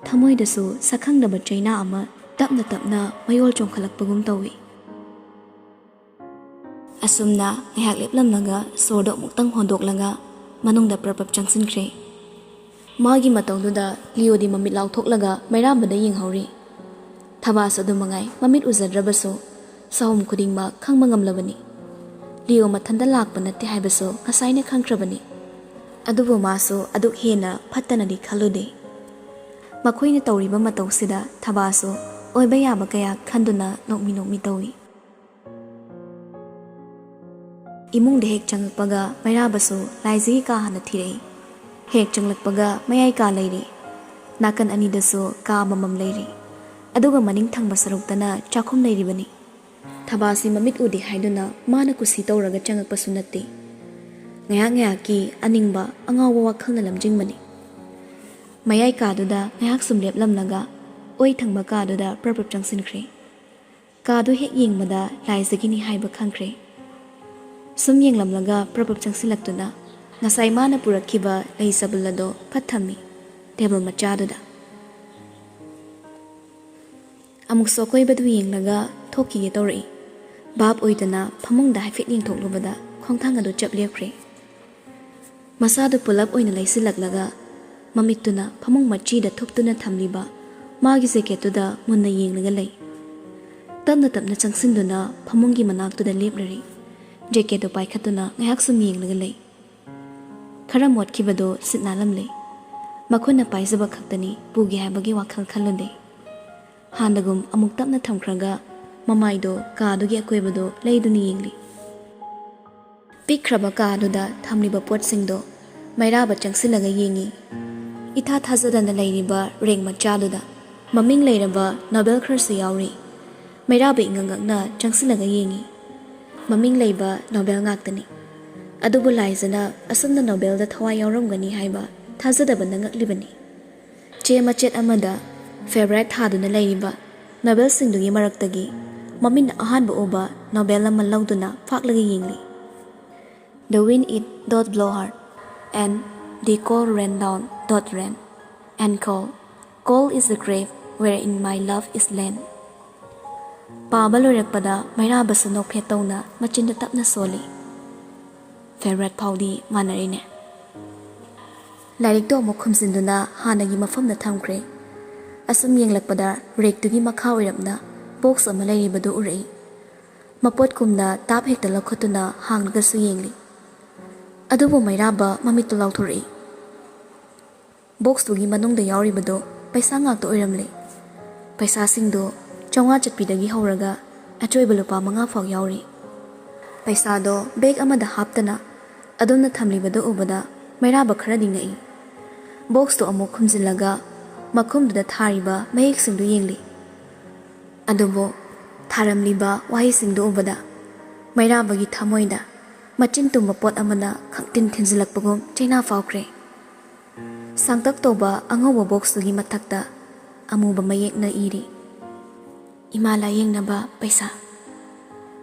ꯊꯃꯣꯏꯗꯁꯨ ꯁꯛꯈꯪꯗꯕ ꯆꯩꯅꯥ ꯑꯃ ꯇꯞꯅ ꯇꯞꯅ ꯃꯌꯣꯜ ꯆꯣꯡꯈꯠꯂꯛꯄꯒꯨꯝ ꯇꯧꯏ꯫ ꯑꯁꯨꯝꯅ ꯉꯥꯏꯍꯥꯛ ꯂꯦꯞꯂꯝꯂꯒ ꯁꯣꯔꯗꯣ ꯑꯃꯨꯛꯇꯪ ꯍꯣꯟꯗꯣꯛꯂꯒ ꯃꯅꯨꯡꯗ ꯄ꯭ꯔꯞ ꯄ꯭ꯔꯞ ꯆꯪꯁꯤꯟꯈ꯭ꯔꯦ꯫ ꯃꯥꯒꯤ ꯃꯇꯧꯗꯨꯗ ꯂꯤꯌꯣꯗꯤ ꯃꯃꯤꯠ ꯂꯥꯎꯊꯣꯛꯂꯒ ꯃꯩꯔꯥꯕꯗ ꯌꯦꯡꯍꯧꯔꯤ꯫ ꯊꯕꯥꯁꯨ ꯑꯗꯨ ꯃꯉꯥꯏ, ꯃꯃꯤꯠ ꯎꯖꯗ꯭ꯔꯕꯁꯨ ꯁꯥꯍꯨꯝ ꯈꯨꯗꯤꯡꯃꯛ ꯈꯪꯕ ꯉꯝꯂꯕꯅꯤ꯫ ꯂꯤꯌꯣ ꯃꯊꯟꯇ ꯂꯥꯛꯄ ꯅꯠꯇꯦ ꯍꯥꯏꯕꯁꯨ ꯉꯁꯥꯏꯅ ꯈꯪꯈ꯭ꯔꯕꯅꯤ꯫ ꯑꯗꯨꯕꯨ ꯃꯥꯁꯨ ꯑꯗꯨꯛ ꯍꯦꯟꯅ ꯐꯠꯇꯅꯗꯤ ꯈꯜꯂꯨꯗꯦ꯫ ꯃꯈꯣꯏꯅ ꯇꯧꯔꯤꯕ ꯃꯇꯧꯁꯤꯗ ꯊꯕꯥꯁꯨ ꯑꯣꯏꯕ ꯌꯥꯕ ꯀꯌꯥ ꯈꯟꯗꯨꯅ ꯅꯣꯛꯃꯤ ꯅꯣꯛꯃꯤ ꯇꯧꯏ꯫ ꯏꯃꯨꯡꯗ ꯍꯦꯛ ꯆꯪꯉꯛꯄꯒ ꯃꯩꯔꯥꯕꯁꯨ ꯂꯥꯏꯖꯒꯤ ꯀꯥ ꯍꯥꯟꯅ ꯊꯤꯔꯛꯏ꯫ ꯍꯦꯛ ꯆꯪꯂꯛꯄꯒ ꯃꯌꯥꯏ ꯀꯥ ꯂꯩꯔꯤ꯫ ꯅꯥꯀꯟ ꯑꯅꯤꯗꯁꯨ ꯀꯥ ꯑꯃꯃꯝ ꯂꯩꯔꯤ꯫ ꯑꯗꯨꯒ ꯃꯅꯤꯡ ꯊꯪꯕ ꯁꯔꯨꯛꯇꯅ ꯆꯥꯛꯈꯨꯝ ꯂꯩꯔꯤꯕꯅꯤ꯫ ꯊꯕꯥꯁꯤ ꯃꯃꯤꯠ ꯎꯗꯦ ꯍꯥꯏꯗꯨꯅ ꯃꯥꯅ ꯀꯨꯁꯤ ꯇꯧꯔꯒ ꯆꯪꯉꯛꯄꯁꯨ ꯅꯠꯇꯦ꯫ ꯉꯥꯏꯍꯥꯛ ꯉꯥꯏꯍꯥꯛꯀꯤ ꯑꯅꯤꯡꯕ ꯑꯉꯥꯎꯕ ꯋꯥꯈꯜꯅ ꯂꯝꯖꯤꯡꯕꯅꯤ꯫ ꯃꯌꯥꯏ ꯀꯥꯗꯨꯗ ꯉꯥꯏꯍꯥꯛ ꯁꯨꯝ ꯂꯦꯞꯂꯝꯂꯒ ꯑꯣꯏ ꯊꯪꯕ ꯀꯥꯗꯨꯗ ꯄ꯭ꯔꯞ ꯄ꯭ꯔꯞ ꯆꯪꯁꯤꯟꯈ꯭ꯔꯦ꯫ ꯀꯥꯗꯨ ꯍꯦꯛ ꯌꯦꯡꯕꯗ ꯂꯥꯏꯖꯒꯤꯅꯤ ꯍꯥꯏꯕ ꯈꯪꯈ꯭ꯔꯦ꯫ ꯁꯨꯝ ꯌꯦꯡꯂꯝꯂꯒ ꯄ꯭ꯔꯞ ꯄ꯭ꯔꯞ ꯆꯪꯁꯤꯜꯂꯛꯇꯨꯅ ꯉꯁꯥꯏ ꯃꯥꯅ ꯄꯨꯔꯛꯈꯤꯕ ꯂꯩ ꯆꯕꯨꯜ ꯑꯗꯣ ꯐꯠ ꯊꯝꯃꯤ ꯇꯦꯕꯜ ꯃꯆꯥꯗꯨꯗ꯫ ꯑꯃꯨꯛꯁꯨ ꯑꯀꯣꯏꯕꯗꯨ ꯌꯦꯡꯂꯒ ꯊꯣꯛꯈꯤꯒꯦ ꯇꯧꯔꯛꯏ꯫ ꯚꯥꯞ ꯑꯣꯏꯗꯅ ꯐꯃꯨꯡꯗ ꯍꯥꯏꯐꯦꯠ ꯌꯦꯡꯊꯣꯛꯂꯨꯕꯗ ꯈꯣꯡꯊꯥꯡ ꯑꯗꯨ ꯆꯞ ꯂꯦꯞꯈ꯭ꯔꯦ꯫ ꯃꯁꯥꯗꯨ ꯄꯨꯂꯞ ꯑꯣꯏꯅ ꯂꯩꯁꯤꯜꯂꯛꯂꯒ ꯃꯃꯤꯠꯇꯨꯅ ꯐꯃꯨꯡ ꯃꯆꯤꯗ ꯊꯨꯞꯇꯨꯅ ꯊꯝꯂꯤꯕ ꯃꯥꯒꯤ ꯖꯦꯀꯦꯠꯇꯨꯗ ꯃꯨꯟꯅ ꯌꯦꯡꯂꯒ ꯂꯩ꯫ ꯇꯞꯅ ꯇꯞꯅ ꯆꯪꯁꯤꯟꯗꯨꯅ ꯐꯃꯨꯡꯒꯤ ꯃꯅꯥꯛꯇꯨꯗ ꯂꯦꯞꯂꯔꯤ꯫ ꯖꯦꯀꯦꯠꯇꯨ ꯄꯥꯏꯈꯠꯇꯨꯅ ꯉꯥꯏꯍꯥꯛ ꯁꯨꯝ ꯌꯦꯡꯂꯒ ꯂꯩ꯫ ꯈꯔ ꯃꯣꯠꯈꯤꯕꯗꯨ ꯁꯤꯠ ꯅꯥꯜꯂꯝꯂꯦ꯫ ꯃꯈꯨꯠꯅ ꯄꯥꯏꯖꯕ ꯈꯛꯇꯅꯤ ꯄꯨꯒꯦ ꯍꯥꯏꯕꯒꯤ ꯋꯥꯈꯜ ꯈꯜꯂꯨꯗꯦ꯫ ꯍꯥꯟꯅꯒꯨꯝ ꯑꯃꯨꯛ ꯇꯞꯅ ꯊꯝꯈ꯭ꯔꯒ ꯃꯃꯥꯏꯗꯣ ꯀꯥꯗꯨꯒꯤ ꯑꯀꯣꯏꯕꯗꯣ ꯂꯩꯗꯨꯅ ꯌꯦꯡꯂꯤ꯫ ꯄꯤꯛꯈ꯭ꯔꯕ ꯀꯥꯗꯨꯗ ꯊꯝꯂꯤꯕ ꯄꯣꯠꯁꯤꯡꯗꯣ ꯃꯩꯔꯥꯕ ꯆꯪꯁꯤꯜꯂꯒ ꯌꯦꯡꯉꯤ꯫ ꯏꯊꯥ ꯊꯥꯖꯗꯅ ꯂꯩꯔꯤꯕ ꯔꯦꯛ ꯃꯆꯥꯗꯨꯗ ꯃꯃꯤꯡ ꯂꯩꯔꯕ ꯅꯣꯕꯦꯜ ꯈꯔꯁꯨ ꯌꯥꯎꯔꯤ꯫ ꯃꯩꯔꯥꯕ ꯏꯉꯛ ꯉꯛꯅ ꯆꯪꯁꯤꯜꯂꯒ ꯌꯦꯡꯉꯤ꯫ ꯃꯃꯤꯡ ꯂꯩꯕ ꯅꯣꯕꯦꯜ ꯉꯥꯛꯇꯅꯤ꯫ ꯑꯗꯨꯕꯨ ꯂꯥꯏꯖꯅ ꯑꯁꯨꯝꯅ ꯅꯣꯕꯦꯜꯗ ꯊꯋꯥꯏ ꯌꯥꯎꯔꯝꯒꯅꯤ ꯍꯥꯏꯕ ꯊꯥꯖꯗꯕꯅ ꯉꯛꯂꯤꯕꯅꯤ꯫ ꯆꯦ ꯃꯆꯦꯠ ꯑꯃꯗ ꯐꯦꯚꯔꯥꯏꯠ ꯊꯥꯗꯨꯅ ꯂꯩꯔꯤꯕ ꯅꯣꯕꯦꯜꯁꯤꯡꯗꯨꯒꯤ ꯃꯔꯛꯇꯒꯤ ꯃꯃꯤꯠꯅ ꯑꯍꯥꯟꯕ ꯎꯕ ꯅꯣꯕꯦꯜ ꯑꯃ ꯂꯧꯗꯨꯅ ꯐꯥꯛꯂꯒ ꯌꯦꯡꯂꯤ꯫ The wind it doth blow hard, and the cold rain down doth rain, and cold, cold is the grave wherein my love is lain. ꯄꯥꯕ ꯂꯣꯏꯔꯛꯄꯗ ꯃꯩꯔꯥꯕꯁꯨ ꯅꯣꯛꯐꯦꯠ ꯇꯧꯅ ꯃꯆꯤꯟꯗꯨ ꯇꯞꯅ ꯁꯣꯜꯂꯤ꯫ ꯐꯦꯚꯔꯥꯏꯠ ꯐꯥꯎꯗꯤ ꯃꯥꯟꯅꯔꯤꯅꯦ꯫ ꯂꯥꯏꯔꯤꯛꯇꯣ ꯑꯃꯨꯛ ꯈꯨꯝꯖꯤꯟꯗꯨꯅ ꯍꯥꯟꯅꯒꯤ ꯃꯐꯝꯗ ꯊꯝꯈ꯭ꯔꯦ꯫ ꯑꯁꯨꯝ ꯌꯦꯡꯂꯛꯄꯗ ꯔꯦꯛꯇꯨꯒꯤ ꯃꯈꯥ ꯑꯣꯏꯔꯞꯅ ꯕꯣꯛꯁ ꯑꯃ ꯂꯩꯔꯤꯕꯗꯨ ꯎꯔꯛꯏ꯫ ꯃꯄꯣꯠ ꯀꯨꯝꯅ ꯇꯥꯞ ꯍꯦꯛꯇ ꯂꯧꯈꯠꯇꯨꯅ ꯍꯥꯡꯂꯒꯁꯨ ꯌꯦꯡꯂꯤ꯫ ꯑꯗꯨꯕꯨ ꯃꯩꯔꯥꯕ ꯃꯃꯤꯠꯇꯨ ꯂꯥꯎꯊꯣꯔꯛꯏ꯫ ꯕꯣꯛꯁꯇꯨꯒꯤ ꯃꯅꯨꯡꯗ ꯌꯥꯎꯔꯤꯕꯗꯨ ꯄꯩꯁꯥ ꯉꯥꯛꯇ ꯑꯣꯏꯔꯝꯂꯦ꯫ ꯄꯩꯁꯥꯁꯤꯡꯗꯨ ꯆꯥꯝꯃꯉꯥ ꯆꯠꯄꯤꯗꯒꯤ ꯍꯧꯔꯒ ꯑꯆꯣꯏꯕ ꯂꯨꯄꯥ ꯃꯉꯥ ꯐꯥꯎ ꯌꯥꯎꯔꯤ꯫ ꯄꯩꯁꯥꯗꯣ ꯕꯦꯒ ꯑꯃꯗ ꯍꯥꯞꯇꯅ ꯑꯗꯣꯝꯅ ꯊꯝꯂꯤꯕꯗꯨ ꯎꯕꯗ ꯃꯩꯔꯥꯕ ꯈꯔꯗꯤ ꯉꯛꯏ꯫ ꯕꯣꯛꯁꯇꯨ ꯑꯃꯨꯛ ꯈꯨꯝꯖꯤꯜꯂꯒ ꯃꯈꯨꯝꯗꯨꯗ ꯊꯥꯔꯤꯕ ꯃꯌꯦꯛꯁꯤꯡꯗꯨ ꯌꯦꯡꯂꯤ꯫ ꯑꯗꯨꯕꯨ ꯊꯥꯔꯝꯂꯤꯕ ꯋꯥꯍꯩꯁꯤꯡꯗꯨ ꯎꯕꯗ ꯃꯩꯔꯥꯕꯒꯤ ꯊꯃꯣꯏꯗ ꯃꯆꯤꯟ ꯇꯨꯝꯕ ꯄꯣꯠ ꯑꯃꯅ ꯈꯪꯊꯤꯟ ꯊꯤꯟꯖꯤꯜꯂꯛꯄꯒꯨꯝ ꯆꯩꯅꯥ ꯐꯥꯎꯈ꯭ꯔꯦ꯫ ꯁꯥꯡꯇꯛ ꯇꯧꯕ ꯑꯉꯧꯕ ꯕꯣꯛꯁꯇꯨꯒꯤ ꯃꯊꯛꯇ ꯑꯃꯨꯕ ꯃꯌꯦꯛꯅ ꯏꯔꯤ, "ꯏꯃꯥ ꯂꯥꯌꯦꯡꯅꯕ ꯄꯩꯁꯥ"꯫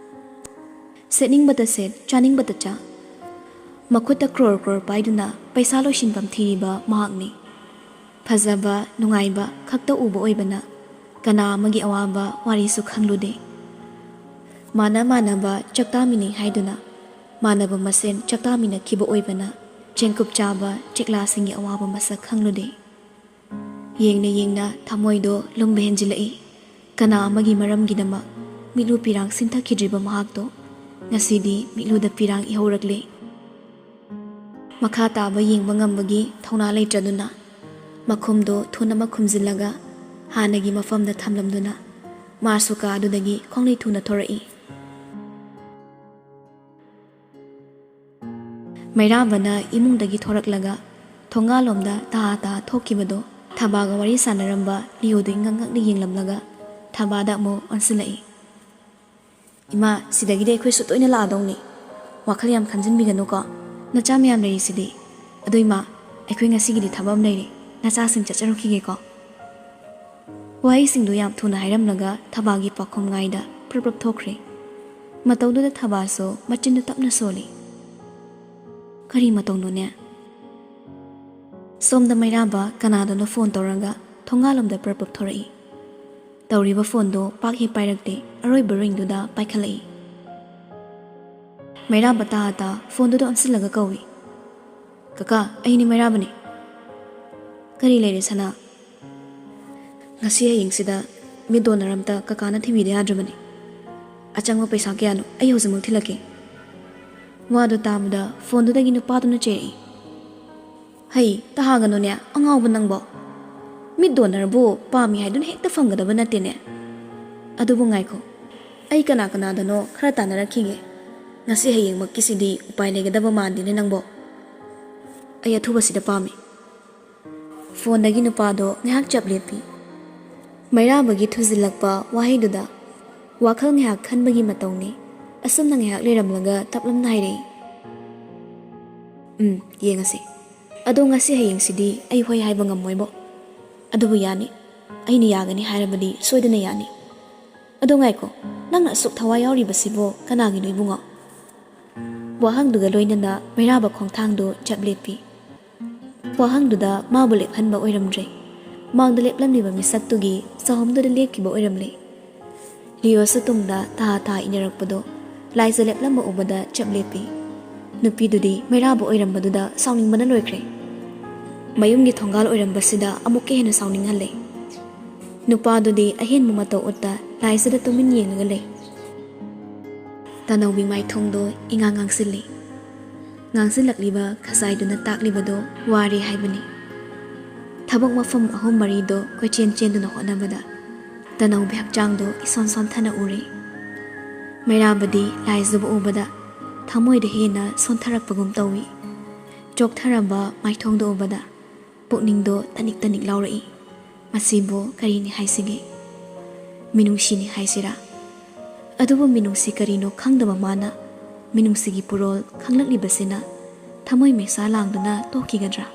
ꯁꯦꯠꯅꯤꯡꯕꯇ ꯁꯦꯠ, ꯆꯥꯅꯤꯡꯕꯇ ꯆꯥ, ꯃꯈꯨꯠꯇ ꯀ꯭ꯔꯣꯔ ꯀ꯭ꯔꯣꯔ ꯄꯥꯏꯗꯨꯅ ꯄꯩꯁꯥ ꯂꯣꯏꯁꯤꯟꯐꯝ ꯊꯤꯔꯤꯕ ꯃꯍꯥꯛꯅꯤ꯫ ꯐꯖꯕ, ꯅꯨꯡꯉꯥꯏꯕ ꯈꯛꯇ ꯎꯕ ꯑꯣꯏꯕꯅ ꯀꯅꯥ ꯑꯃꯒꯤ ꯑꯋꯥꯕ ꯋꯥꯔꯤꯁꯨ ꯈꯪꯂꯨꯗꯦ꯫ ꯃꯥꯅ ꯃꯥꯟꯅꯕ ꯆꯥꯛꯇꯥꯃꯤꯅꯩ ꯍꯥꯏꯗꯨꯅ ꯃꯥꯟꯅꯕ ꯃꯁꯦꯟ ꯆꯥꯛꯇꯥꯃꯤꯟꯅꯈꯤꯕ ꯑꯣꯏꯕꯅ ꯆꯦꯡꯀꯨꯞ ꯆꯥꯕ ꯆꯦꯛꯂꯥꯁꯤꯡꯒꯤ ꯑꯋꯥꯕ ꯃꯁꯛ ꯈꯪꯂꯨꯗꯦ꯫ ꯌꯦꯡꯅ ꯌꯦꯡꯅ ꯊꯃꯣꯏꯗꯣ ꯂꯨꯝꯕ ꯍꯦꯟꯖꯤꯜꯂꯛꯏ꯫ ꯀꯅꯥ ꯑꯃꯒꯤ ꯃꯔꯝꯒꯤꯗꯃꯛ ꯃꯤꯠꯂꯨ ꯄꯤꯔꯥꯡ ꯁꯤꯟꯊꯈꯤꯗ꯭ꯔꯤꯕ ꯃꯍꯥꯛꯇꯣ ꯉꯁꯤꯗꯤ ꯃꯤꯠꯂꯨꯗ ꯄꯤꯔꯥꯡ ꯏꯍꯧꯔꯛꯂꯦ꯫ ꯃꯈꯥ ꯇꯥꯕ ꯌꯦꯡꯕ ꯉꯝꯕꯒꯤ ꯊꯧꯅꯥ ꯂꯩꯇ꯭ꯔꯗꯨꯅ ꯃꯈꯨꯝꯗꯣ ꯊꯨꯅꯃꯛ ꯈꯨꯝꯖꯤꯜꯂꯒ ꯍꯥꯟꯅꯒꯤ ꯃꯐꯝꯗ ꯊꯝꯂꯝꯗꯨꯅ ꯃꯥꯁꯨ ꯀꯥ ꯑꯗꯨꯗꯒꯤ ꯈꯣꯡꯂꯩ ꯊꯨꯅ ꯊꯣꯔꯛꯏ꯫ ꯃꯩꯔꯥꯕꯅ ꯏꯃꯨꯡꯗꯒꯤ ꯊꯣꯔꯛꯂꯒ ꯊꯣꯡꯒꯥꯜꯂꯣꯝꯗ ꯇꯍꯥ ꯇꯍꯥ ꯊꯣꯛꯈꯤꯕꯗꯣ ꯊꯕꯥꯒ ꯋꯥꯔꯤ ꯁꯥꯟꯅꯔꯝꯕ ꯂꯤꯌꯣꯗꯨ ꯉꯛ ꯉꯛꯅ ꯌꯦꯡꯂꯝꯂꯒ ꯊꯕꯥꯗ ꯑꯃꯨꯛ ꯑꯣꯟꯁꯤꯜꯂꯛꯏ꯫ "ꯏꯃꯥ, ꯁꯤꯗꯒꯤꯗꯤ ꯑꯩꯈꯣꯏꯁꯨ ꯇꯣꯏꯅ ꯂꯥꯛꯑꯗꯧꯅꯤ꯫ ꯋꯥꯈꯜ ꯌꯥꯝ ꯈꯟꯖꯤꯟꯕꯤꯒꯅꯨꯀꯣ꯫ ꯅꯆꯥ ꯃꯌꯥꯝ ꯂꯩꯔꯤꯁꯤꯗꯤ꯫ ꯑꯗꯣ ꯏꯃꯥ, ꯑꯩꯈꯣꯏ ꯉꯁꯤꯒꯤꯗꯤ ꯊꯕꯛ ꯑꯃ ꯂꯩꯔꯦ꯫ ꯅꯆꯥꯁꯤꯡ ꯆꯠꯆꯔꯨꯈꯤꯒꯦꯀꯣ"꯫ ꯋꯥꯍꯩꯁꯤꯡꯗꯨ ꯌꯥꯝ ꯊꯨꯅ ꯍꯥꯏꯔꯝꯂꯒ ꯊꯕꯥꯒꯤ ꯄꯥꯎꯈꯨꯝ ꯉꯥꯏꯗ ꯄ꯭ꯔꯞ ꯄ꯭ꯔꯞ ꯊꯣꯛꯈ꯭ꯔꯦ꯫ ꯃꯇꯧꯗꯨꯗ ꯊꯕꯥꯁꯨ ꯃꯆꯤꯟꯗꯨ ꯇꯞꯅ ꯁꯣꯜꯂꯤ꯫ "ꯀꯔꯤ ꯃꯇꯧꯅꯣꯅꯦ?" ꯁꯣꯝꯗ ꯃꯩꯔꯥꯕ ꯀꯅꯥꯗꯅꯣ ꯐꯣꯟ ꯇꯧꯔꯒ ꯊꯣꯡꯒꯥꯜꯂꯣꯝꯗ ꯄ꯭ꯔꯞ ꯄ꯭ꯔꯞ ꯊꯣꯔꯛꯏ꯫ ꯇꯧꯔꯤꯕ ꯐꯣꯟꯗꯣ ꯄꯥꯛ ꯍꯦꯛ ꯄꯥꯏꯔꯛꯇꯦ, ꯑꯔꯣꯏꯕ ꯔꯤꯡꯗꯨꯗ ꯄꯥꯏꯈꯠꯂꯛꯏ꯫ ꯃꯩꯔꯥꯕ ꯇꯥ ꯇꯥ ꯐꯣꯟꯗꯨꯗ ꯑꯣꯟꯁꯤꯜꯂꯒ ꯀꯧꯏ, "ꯀꯀꯥ, ꯑꯩꯅꯤ ꯃꯩꯔꯥꯕꯅꯤ"꯫ "ꯀꯔꯤ ꯂꯩꯔꯦ ꯁꯅꯥ?" "ꯉꯁꯤ ꯍꯌꯦꯡꯁꯤꯗ ꯃꯤꯠ ꯗꯣꯅꯔ ꯑꯝꯇ ꯀꯀꯥꯅ ꯊꯤꯕꯤꯗ ꯌꯥꯗ꯭ꯔꯕꯅꯤ꯫ ꯑꯆꯪꯕ ꯄꯩꯁꯥ ꯀꯌꯥꯅꯣ ꯑꯩ ꯍꯧꯖꯤꯛꯃꯛ ꯊꯤꯜꯂꯛꯀꯦ"꯫ ꯋꯥꯗꯨ ꯇꯥꯕꯗ ꯐꯣꯟꯗꯨꯗꯒꯤ ꯅꯨꯄꯥꯗꯨꯅ ꯆꯩꯔꯛꯏ, "ꯍꯩ, ꯇꯍꯥꯒꯅꯨꯅꯦ, ꯑꯉꯥꯎꯕ ꯅꯪꯕꯣ꯫ ꯃꯤꯠ ꯗꯣꯅꯔꯕꯨ ꯄꯥꯝꯃꯤ ꯍꯥꯏꯗꯨꯅ ꯍꯦꯛꯇ ꯐꯪꯒꯗꯕ ꯅꯠꯇꯦꯅꯦ꯫ ꯑꯗꯨꯕꯨ ꯉꯥꯏꯈꯣ, ꯑꯩ ꯀꯅꯥ ꯀꯅꯥꯗꯅꯣ ꯈꯔ ꯇꯥꯟꯅꯔꯛꯈꯤꯒꯦ"꯫ ꯉꯁꯤ ꯍꯌꯦꯡꯃꯛꯀꯤꯁꯤꯗꯤ ꯎꯄꯥꯏ ꯂꯩꯒꯗꯕ ꯃꯥꯟꯗꯦꯅꯦ ꯅꯪꯕꯣ꯫ ꯑꯩ ꯑꯊꯨꯕꯁꯤꯗ ꯄꯥꯝꯃꯤ꯫ ꯐꯣꯟꯗꯒꯤ ꯅꯨꯄꯥꯗꯣ ꯉꯥꯏꯍꯥꯛ ꯆꯞ ꯂꯦꯞꯄꯤ꯫ ꯃꯩꯔꯥꯕꯒꯤ ꯊꯨꯖꯤꯜꯂꯛꯄ ꯋꯥꯍꯩꯗꯨꯗ ꯋꯥꯈꯜ ꯉꯥꯏꯍꯥꯛ ꯈꯟꯕꯒꯤ ꯃꯇꯧꯅꯤ꯫ ꯑꯁꯨꯝꯅ ꯉꯥꯏꯍꯥꯛ ꯂꯩꯔꯝꯂꯒ ꯇꯞꯂꯞꯅ ꯍꯥꯏꯔꯛꯏ, "ꯎꯝ, ꯌꯦꯡꯉꯁꯤ꯫ ꯑꯗꯣ ꯉꯁꯤ ꯍꯌꯦꯡꯁꯤꯗꯤ ꯑꯩ ꯍꯣꯏ ꯍꯥꯏꯕ ꯉꯝꯃꯣꯏꯕꯣ꯫ ꯑꯗꯨꯕꯨ ꯌꯥꯅꯤ꯫ ꯑꯩꯅ ꯌꯥꯒꯅꯤ ꯍꯥꯏꯔꯕꯗꯤ ꯁꯣꯏꯗꯅ ꯌꯥꯅꯤ꯫ ꯑꯗꯣ ꯉꯥꯏꯈꯣ, ꯅꯪꯅ ꯑꯁꯨꯛ ꯊꯋꯥꯏ ꯌꯥꯎꯔꯤꯕꯁꯤꯕꯣ ꯀꯅꯥꯒꯤꯅꯣ ꯏꯕꯨꯡꯉꯣ?" ꯋꯥꯍꯪꯗꯨꯒ ꯂꯣꯏꯅꯅ ꯃꯩꯔꯥꯕ ꯈꯣꯡꯊꯥꯡꯗꯨ ꯆꯞ ꯂꯦꯞꯄꯤ꯫ ꯋꯥꯍꯪꯗꯨꯗ ꯃꯥꯕꯨ ꯂꯦꯞꯍꯟꯕ ꯑꯣꯏꯔꯝꯗ꯭ꯔꯦ꯫ ꯃꯥꯡꯗ ꯂꯦꯞꯂꯝꯂꯤꯕ ꯃꯤꯁꯛꯇꯨꯒꯤ ꯆꯍꯨꯝꯗꯨꯗ ꯂꯦꯞꯈꯤꯕ ꯑꯣꯏꯔꯝꯂꯦ꯫ ꯂꯤꯌꯣꯁꯨ ꯇꯨꯡꯗ ꯊꯥ ꯊꯥ ꯏꯟꯅꯔꯛꯄꯗꯣ ꯂꯥꯏꯖ ꯂꯦꯞꯂꯝꯕ ꯎꯕꯗ ꯆꯞ ꯂꯦꯞꯄꯤ꯫ ꯅꯨꯄꯤꯗꯨꯗꯤ ꯃꯩꯔꯥꯕ ꯑꯣꯏꯔꯝꯕꯗꯨꯗ ꯁꯥꯎꯅꯤꯡꯕꯅ ꯂꯣꯏꯈ꯭ꯔꯦ꯫ ꯃꯌꯨꯝꯒꯤ ꯊꯣꯡꯒꯥꯜ ꯑꯣꯏꯔꯝꯕꯁꯤꯗ ꯑꯃꯨꯛꯀ ꯍꯦꯟꯅ ꯁꯥꯎꯅꯤꯡꯍꯜꯂꯦ꯫ ꯅꯨꯄꯥꯗꯨꯗꯤ ꯑꯍꯦꯟꯕ ꯃꯇꯧ ꯎꯠꯇ ꯂꯥꯏꯖꯗ ꯇꯨꯃꯤꯟ ꯌꯦꯡꯂꯒ ꯂꯩ꯫ ꯇꯅꯧꯕꯤ ꯃꯥꯏꯊꯣꯡꯗꯣ ꯏꯉꯥꯡ ꯉꯥꯡꯁꯤꯜꯂꯤ꯫ ꯉꯥꯡꯁꯤꯜꯂꯛꯂꯤꯕ ꯈꯖꯥꯏꯗꯨꯅ ꯇꯥꯛꯂꯤꯕꯗꯣ ꯋꯥꯔꯦ ꯍꯥꯏꯕꯅꯤ꯫ ꯊꯕꯛ ꯃꯐꯝ ꯑꯍꯨꯝ ꯃꯔꯤꯗꯣ ꯀꯣꯏꯆꯦꯟ ꯆꯦꯟꯗꯨꯅ ꯍꯣꯠꯅꯕꯗ ꯇꯅꯧꯕꯤ ꯍꯛꯆꯥꯡꯗꯣ ꯏꯁꯣꯟ ꯁꯣꯟꯊꯅ ꯎꯔꯦ꯫ ꯃꯩꯔꯥꯕꯗꯤ ꯂꯥꯏꯖꯕꯨ ꯎꯕꯗ ꯊꯃꯣꯏꯗ ꯍꯦꯟꯅ ꯁꯣꯟꯊꯔꯛꯄꯒꯨꯝ ꯇꯧꯏ꯫ ꯆꯣꯛꯊꯔꯕ ꯃꯥꯏꯊꯣꯡꯗꯣ ꯎꯕꯗ ꯄꯨꯛꯅꯤꯡꯗꯣ ꯇꯅꯤꯛ ꯇꯅꯤꯛ ꯂꯥꯎꯔꯛꯏ꯫ ꯃꯁꯤꯕꯨ ꯀꯔꯤꯅꯤ ꯍꯥꯏꯁꯤꯒꯦ? ꯃꯤꯅꯨꯡꯁꯤꯅꯤ ꯍꯥꯏꯁꯤꯔꯥ? ꯑꯗꯨꯕꯨ ꯃꯤꯅꯨꯡꯁꯤ ꯀꯔꯤꯅꯣ ꯈꯪꯗꯕ ꯃꯥꯅ ꯃꯤꯅꯨꯡꯁꯤꯒꯤ ꯄꯨꯔꯣꯜ ꯈꯪꯂꯛꯂꯤꯕꯁꯤꯅ ꯊꯃꯣꯏ ꯃꯩꯁꯥ ꯂꯥꯡꯗꯨꯅ ꯇꯣꯛꯈꯤꯒꯗ꯭ꯔꯥ?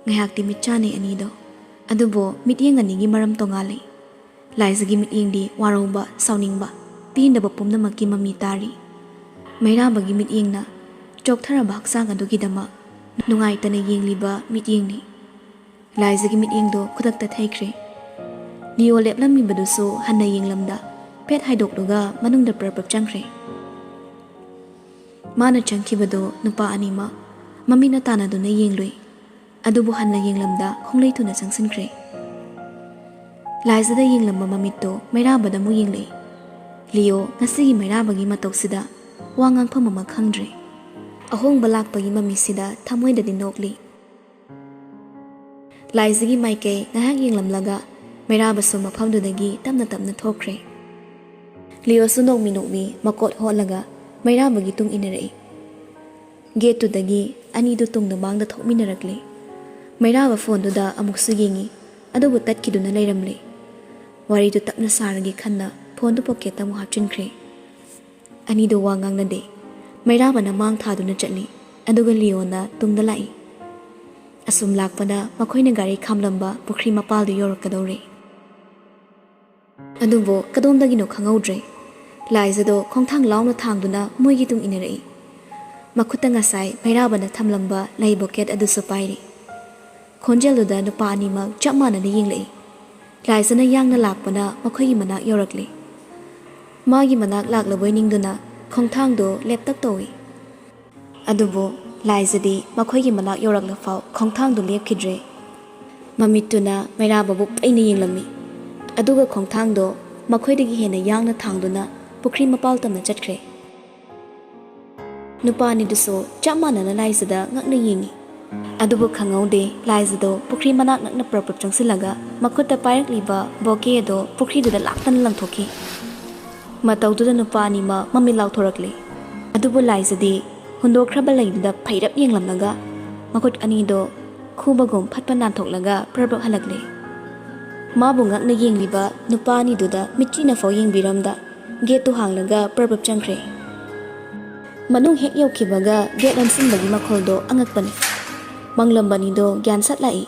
ꯉꯥꯏꯍꯥꯛꯇꯤ ꯃꯤꯠ ꯆꯥꯟꯅꯩ ꯑꯅꯤꯗꯣ꯫ ꯑꯗꯨꯕꯨ ꯃꯤꯠꯌꯦꯡ ꯑꯅꯤꯒꯤ ꯃꯔꯝ ꯇꯣꯉꯥꯜꯂꯤ꯫ ꯂꯥꯏꯖꯒꯤ ꯃꯤꯠꯌꯦꯡꯗꯤ ꯋꯥꯔꯧꯕ, ꯁꯥꯎꯅꯤꯡꯕ, ꯄꯦꯟꯗꯕ ꯄꯨꯝꯅꯃꯛꯀꯤ ꯃꯃꯤ ꯇꯥꯔꯤ꯫ ꯃꯩꯔꯥꯕꯒꯤ ꯃꯤꯠꯌꯦꯡꯅ ꯆꯣꯛꯊꯔꯕ ꯍꯛꯆꯥꯡ ꯑꯗꯨꯒꯤꯗꯃꯛ ꯅꯨꯡꯉꯥꯏꯇꯅ ꯌꯦꯡꯂꯤꯕ ꯃꯤꯠꯌꯦꯡꯅꯤ꯫ ꯂꯥꯏꯖꯒꯤ ꯃꯤꯠꯌꯦꯡꯗꯣ ꯈꯨꯗꯛꯇ ꯊꯩꯈ꯭ꯔꯦ꯫ ꯂꯤꯌꯣ ꯂꯦꯞꯂꯝꯃꯤꯕꯗꯨꯁꯨ ꯍꯟꯅ ꯌꯦꯡꯂꯝꯗ ꯐꯦꯠ ꯍꯥꯏꯗꯣꯛꯂꯒ ꯃꯅꯨꯡꯗ ꯄ꯭ꯔꯞ ꯄ꯭ꯔꯞ ꯆꯪꯈ꯭ꯔꯦ꯫ ꯃꯥꯅ ꯆꯪꯈꯤꯕꯗꯣ ꯅꯨꯄꯥ ꯑꯅꯤꯃꯛ ꯃꯃꯤꯠꯅ ꯇꯥꯟꯅꯗꯨꯅ ꯌꯦꯡꯂꯨꯏ꯫ ꯑꯗꯨꯕꯨ ꯍꯟꯅ ꯌꯦꯡꯂꯝꯗ ꯈꯣꯡꯂꯩ ꯊꯨꯅ ꯆꯪꯁꯤꯟꯈ꯭ꯔꯦ꯫ ꯂꯥꯏꯖꯗ ꯌꯦꯡꯂꯝꯕ ꯃꯃꯤꯠꯇꯣ ꯃꯩꯔꯥꯕꯗ ꯑꯃꯨꯛ ꯌꯦꯡꯂꯛꯏ꯫ ꯂꯤꯌꯣ ꯉꯁꯤꯒꯤ ꯃꯩꯔꯥꯕꯒꯤ ꯃꯇꯧꯁꯤꯗ ꯋꯥ ꯉꯥꯡꯐꯝ ꯑꯃ ꯈꯪꯗ꯭ꯔꯦ꯫ ꯑꯍꯣꯡꯕ ꯂꯥꯛꯄꯒꯤ ꯃꯃꯤꯁꯤꯗ ꯊꯃꯣꯏꯗꯗꯤ ꯅꯣꯛꯂꯤ꯫ ꯂꯥꯏꯖꯒꯤ ꯃꯥꯏꯀꯩ ꯉꯥꯏꯍꯥꯛ ꯌꯦꯡꯂꯝꯂꯒ ꯃꯩꯔꯥꯕꯁꯨ ꯃꯐꯝꯗꯨꯗꯒꯤ ꯇꯞꯅ ꯇꯞꯅ ꯊꯣꯛꯈ꯭ꯔꯦ꯫ ꯂꯤꯌꯣꯁꯨ ꯅꯣꯛꯃꯤ ꯅꯣꯛꯃꯤ ꯃꯀꯣꯠ ꯍꯣꯠꯂꯒ ꯃꯩꯔꯥꯕꯒꯤ ꯇꯨꯡ ꯏꯟꯅꯔꯛꯏ꯫ ꯒꯦꯠꯇꯨꯗꯒꯤ ꯑꯅꯤꯗꯨ ꯇꯨꯡꯗ ꯃꯥꯡꯗ ꯊꯣꯛꯃꯤꯟꯅꯔꯛꯂꯦ꯫ ꯃꯩꯔꯥꯕ ꯐꯣꯟꯗꯨꯗ ꯑꯃꯨꯛꯁꯨ ꯌꯦꯡꯉꯤ, ꯑꯗꯨꯕꯨ ꯇꯠꯈꯤꯗꯨꯅ ꯂꯩꯔꯝꯂꯦ꯫ ꯋꯥꯔꯤꯗꯨ ꯇꯞꯅ ꯁꯥꯔꯒꯦ ꯈꯟꯅ ꯐꯣꯟꯗꯨ ꯄꯣꯀꯦꯠꯇ ꯑꯃꯨꯛ ꯍꯥꯞꯆꯤꯟꯈ꯭ꯔꯦ꯫ ꯑꯅꯤꯗꯨ ꯋꯥ ꯉꯥꯡꯅꯗꯦ꯫ ꯃꯩꯔꯥꯕꯅ ꯃꯥꯡ ꯊꯥꯗꯨꯅ ꯆꯠꯂꯤ, ꯑꯗꯨꯒ ꯂꯤꯌꯣꯅ ꯇꯨꯡꯗ ꯂꯥꯛꯏ꯫ ꯑꯁꯨꯝ ꯂꯥꯛꯄꯗ ꯃꯈꯣꯏꯅ ꯒꯥꯔꯤ ꯈꯥꯝꯂꯝꯕ ꯄꯨꯈ꯭ꯔꯤ ꯃꯄꯥꯜꯗꯨ ꯌꯧꯔꯛꯀꯗꯧꯔꯦ꯫ ꯑꯗꯨꯕꯨ ꯀꯗꯣꯝꯗꯒꯤꯅꯣ ꯈꯪꯍꯧꯗ꯭ꯔꯦ꯫ ꯂꯥꯏꯖꯗꯣ ꯈꯣꯡꯊꯥꯡ ꯂꯥꯎꯅ ꯊꯥꯡꯗꯨꯅ ꯃꯣꯏꯒꯤ ꯇꯨꯡ ꯏꯟꯅꯔꯛꯏ꯫ ꯃꯈꯨꯠꯇ ꯉꯁꯥꯏ ꯃꯩꯔꯥꯕꯅ ꯊꯝꯂꯝꯕ ꯂꯩ ꯕꯣꯀꯦꯠ ꯑꯗꯨꯁꯨ ꯄꯥꯏꯔꯤ꯫ ꯈꯣꯟꯖꯦꯜꯗꯨꯗ ꯅꯨꯄꯥ ꯑꯅꯤꯃꯛ ꯆꯞ ꯃꯥꯟꯅꯅ ꯌꯦꯡꯂꯛꯏ꯫ ꯂꯥꯏꯖꯅ ꯌꯥꯡꯅ ꯂꯥꯛꯄꯅ ꯃꯈꯣꯏꯒꯤ ꯃꯅꯥꯛ ꯌꯧꯔꯛꯂꯤ꯫ ꯃꯥꯒꯤ ꯃꯅꯥꯛ ꯂꯥꯛꯂꯕꯣꯏ ꯅꯤꯡꯗꯨꯅ ꯈꯣꯡꯊꯥꯡꯗꯣ ꯂꯦꯞꯇꯛ ꯇꯧꯏ꯫ ꯑꯗꯨꯕꯨ ꯂꯥꯏꯖꯗꯤ ꯃꯈꯣꯏꯒꯤ ꯃꯅꯥꯛ ꯌꯧꯔꯛꯂꯐꯥꯎ ꯈꯣꯡꯊꯥꯡꯗꯨ ꯂꯦꯞꯈꯤꯗ꯭ꯔꯦ꯫ ꯃꯃꯤꯠꯇꯨꯅ ꯃꯩꯔꯥꯕꯕꯨ ꯄꯩꯅ ꯌꯦꯡꯂꯝꯃꯤ꯫ ꯑꯗꯨꯒ ꯈꯣꯡꯊꯥꯡꯗꯣ ꯃꯈꯣꯏꯗꯒꯤ ꯍꯦꯟꯅ ꯌꯥꯡꯅ ꯊꯥꯡꯗꯨꯅ ꯄꯨꯈ꯭ꯔꯤ ꯃꯄꯥꯜ ꯇꯝꯅ ꯆꯠꯈ꯭ꯔꯦ꯫ ꯅꯨꯄꯥ ꯑꯅꯤꯗꯨꯁꯨ ꯆꯞ ꯃꯥꯟꯅꯅ ꯂꯥꯏꯖꯗ ꯉꯛꯅ ꯌꯦꯡꯉꯤ꯫ ꯑꯗꯨꯕꯨ ꯈꯪꯍꯧꯗꯦ, ꯂꯥꯏꯖꯗꯣ ꯄꯨꯈ꯭ꯔꯤ ꯃꯅꯥꯛ ꯅꯛꯅ ꯄ꯭ꯔꯞ ꯄ꯭ꯔꯞ ꯆꯪꯁꯤꯜꯂꯒ ꯃꯈꯨꯠꯇ ꯄꯥꯏꯔꯛꯂꯤꯕ ꯕꯣꯀꯦ ꯑꯗꯣ ꯄꯨꯈ꯭ꯔꯤꯗꯨꯗ ꯂꯥꯛꯇꯅ ꯂꯪꯊꯣꯛꯈꯤ꯫ ꯃꯇꯧꯗꯨꯗ ꯅꯨꯄꯥ ꯑꯅꯤꯃꯛ ꯃꯃꯤꯠ ꯂꯥꯎꯊꯣꯔꯛꯂꯦ꯫ ꯑꯗꯨꯕꯨ ꯂꯥꯏꯖꯗꯤ ꯍꯨꯟꯗꯣꯛꯈ꯭ꯔꯕ ꯂꯩꯗꯨꯗ ꯐꯩꯔꯞ ꯌꯦꯡꯂꯝꯂꯒ ꯃꯈꯨꯠ ꯑꯅꯤꯗꯣ ꯈꯨꯕꯒꯨꯝ ꯐꯠ ꯐꯠ ꯅꯥꯟꯊꯣꯛꯂꯒ ꯄ꯭ꯔꯞ ꯄ꯭ꯔꯞ ꯍꯜꯂꯛꯂꯦ꯫ ꯃꯥꯕꯨ ꯉꯛꯅ ꯌꯦꯡꯂꯤꯕ ꯅꯨꯄꯥ ꯑꯅꯤꯗꯨꯗ ꯃꯤꯠꯆꯤꯅꯐꯥꯎ ꯌꯦꯡꯕꯤꯔꯝꯗ ꯒꯦꯠꯇꯨ ꯍꯥꯡꯂꯒ ꯄ꯭ꯔꯞ ꯄ꯭ꯔꯞ ꯆꯪꯈ꯭ꯔꯦ꯫ ꯃꯅꯨꯡ ꯍꯦꯛ ꯌꯧꯈꯤꯕꯒ ꯒꯦꯠ ꯂꯣꯟꯁꯤꯟꯕꯒꯤ ꯃꯈꯣꯜꯗꯣ ꯑꯉꯛꯄꯅꯤ꯫ ꯃꯪꯂꯝꯕꯅꯤꯗꯣ ꯒ꯭ꯌꯥꯟ ꯁꯠ ꯂꯥꯛꯏ꯫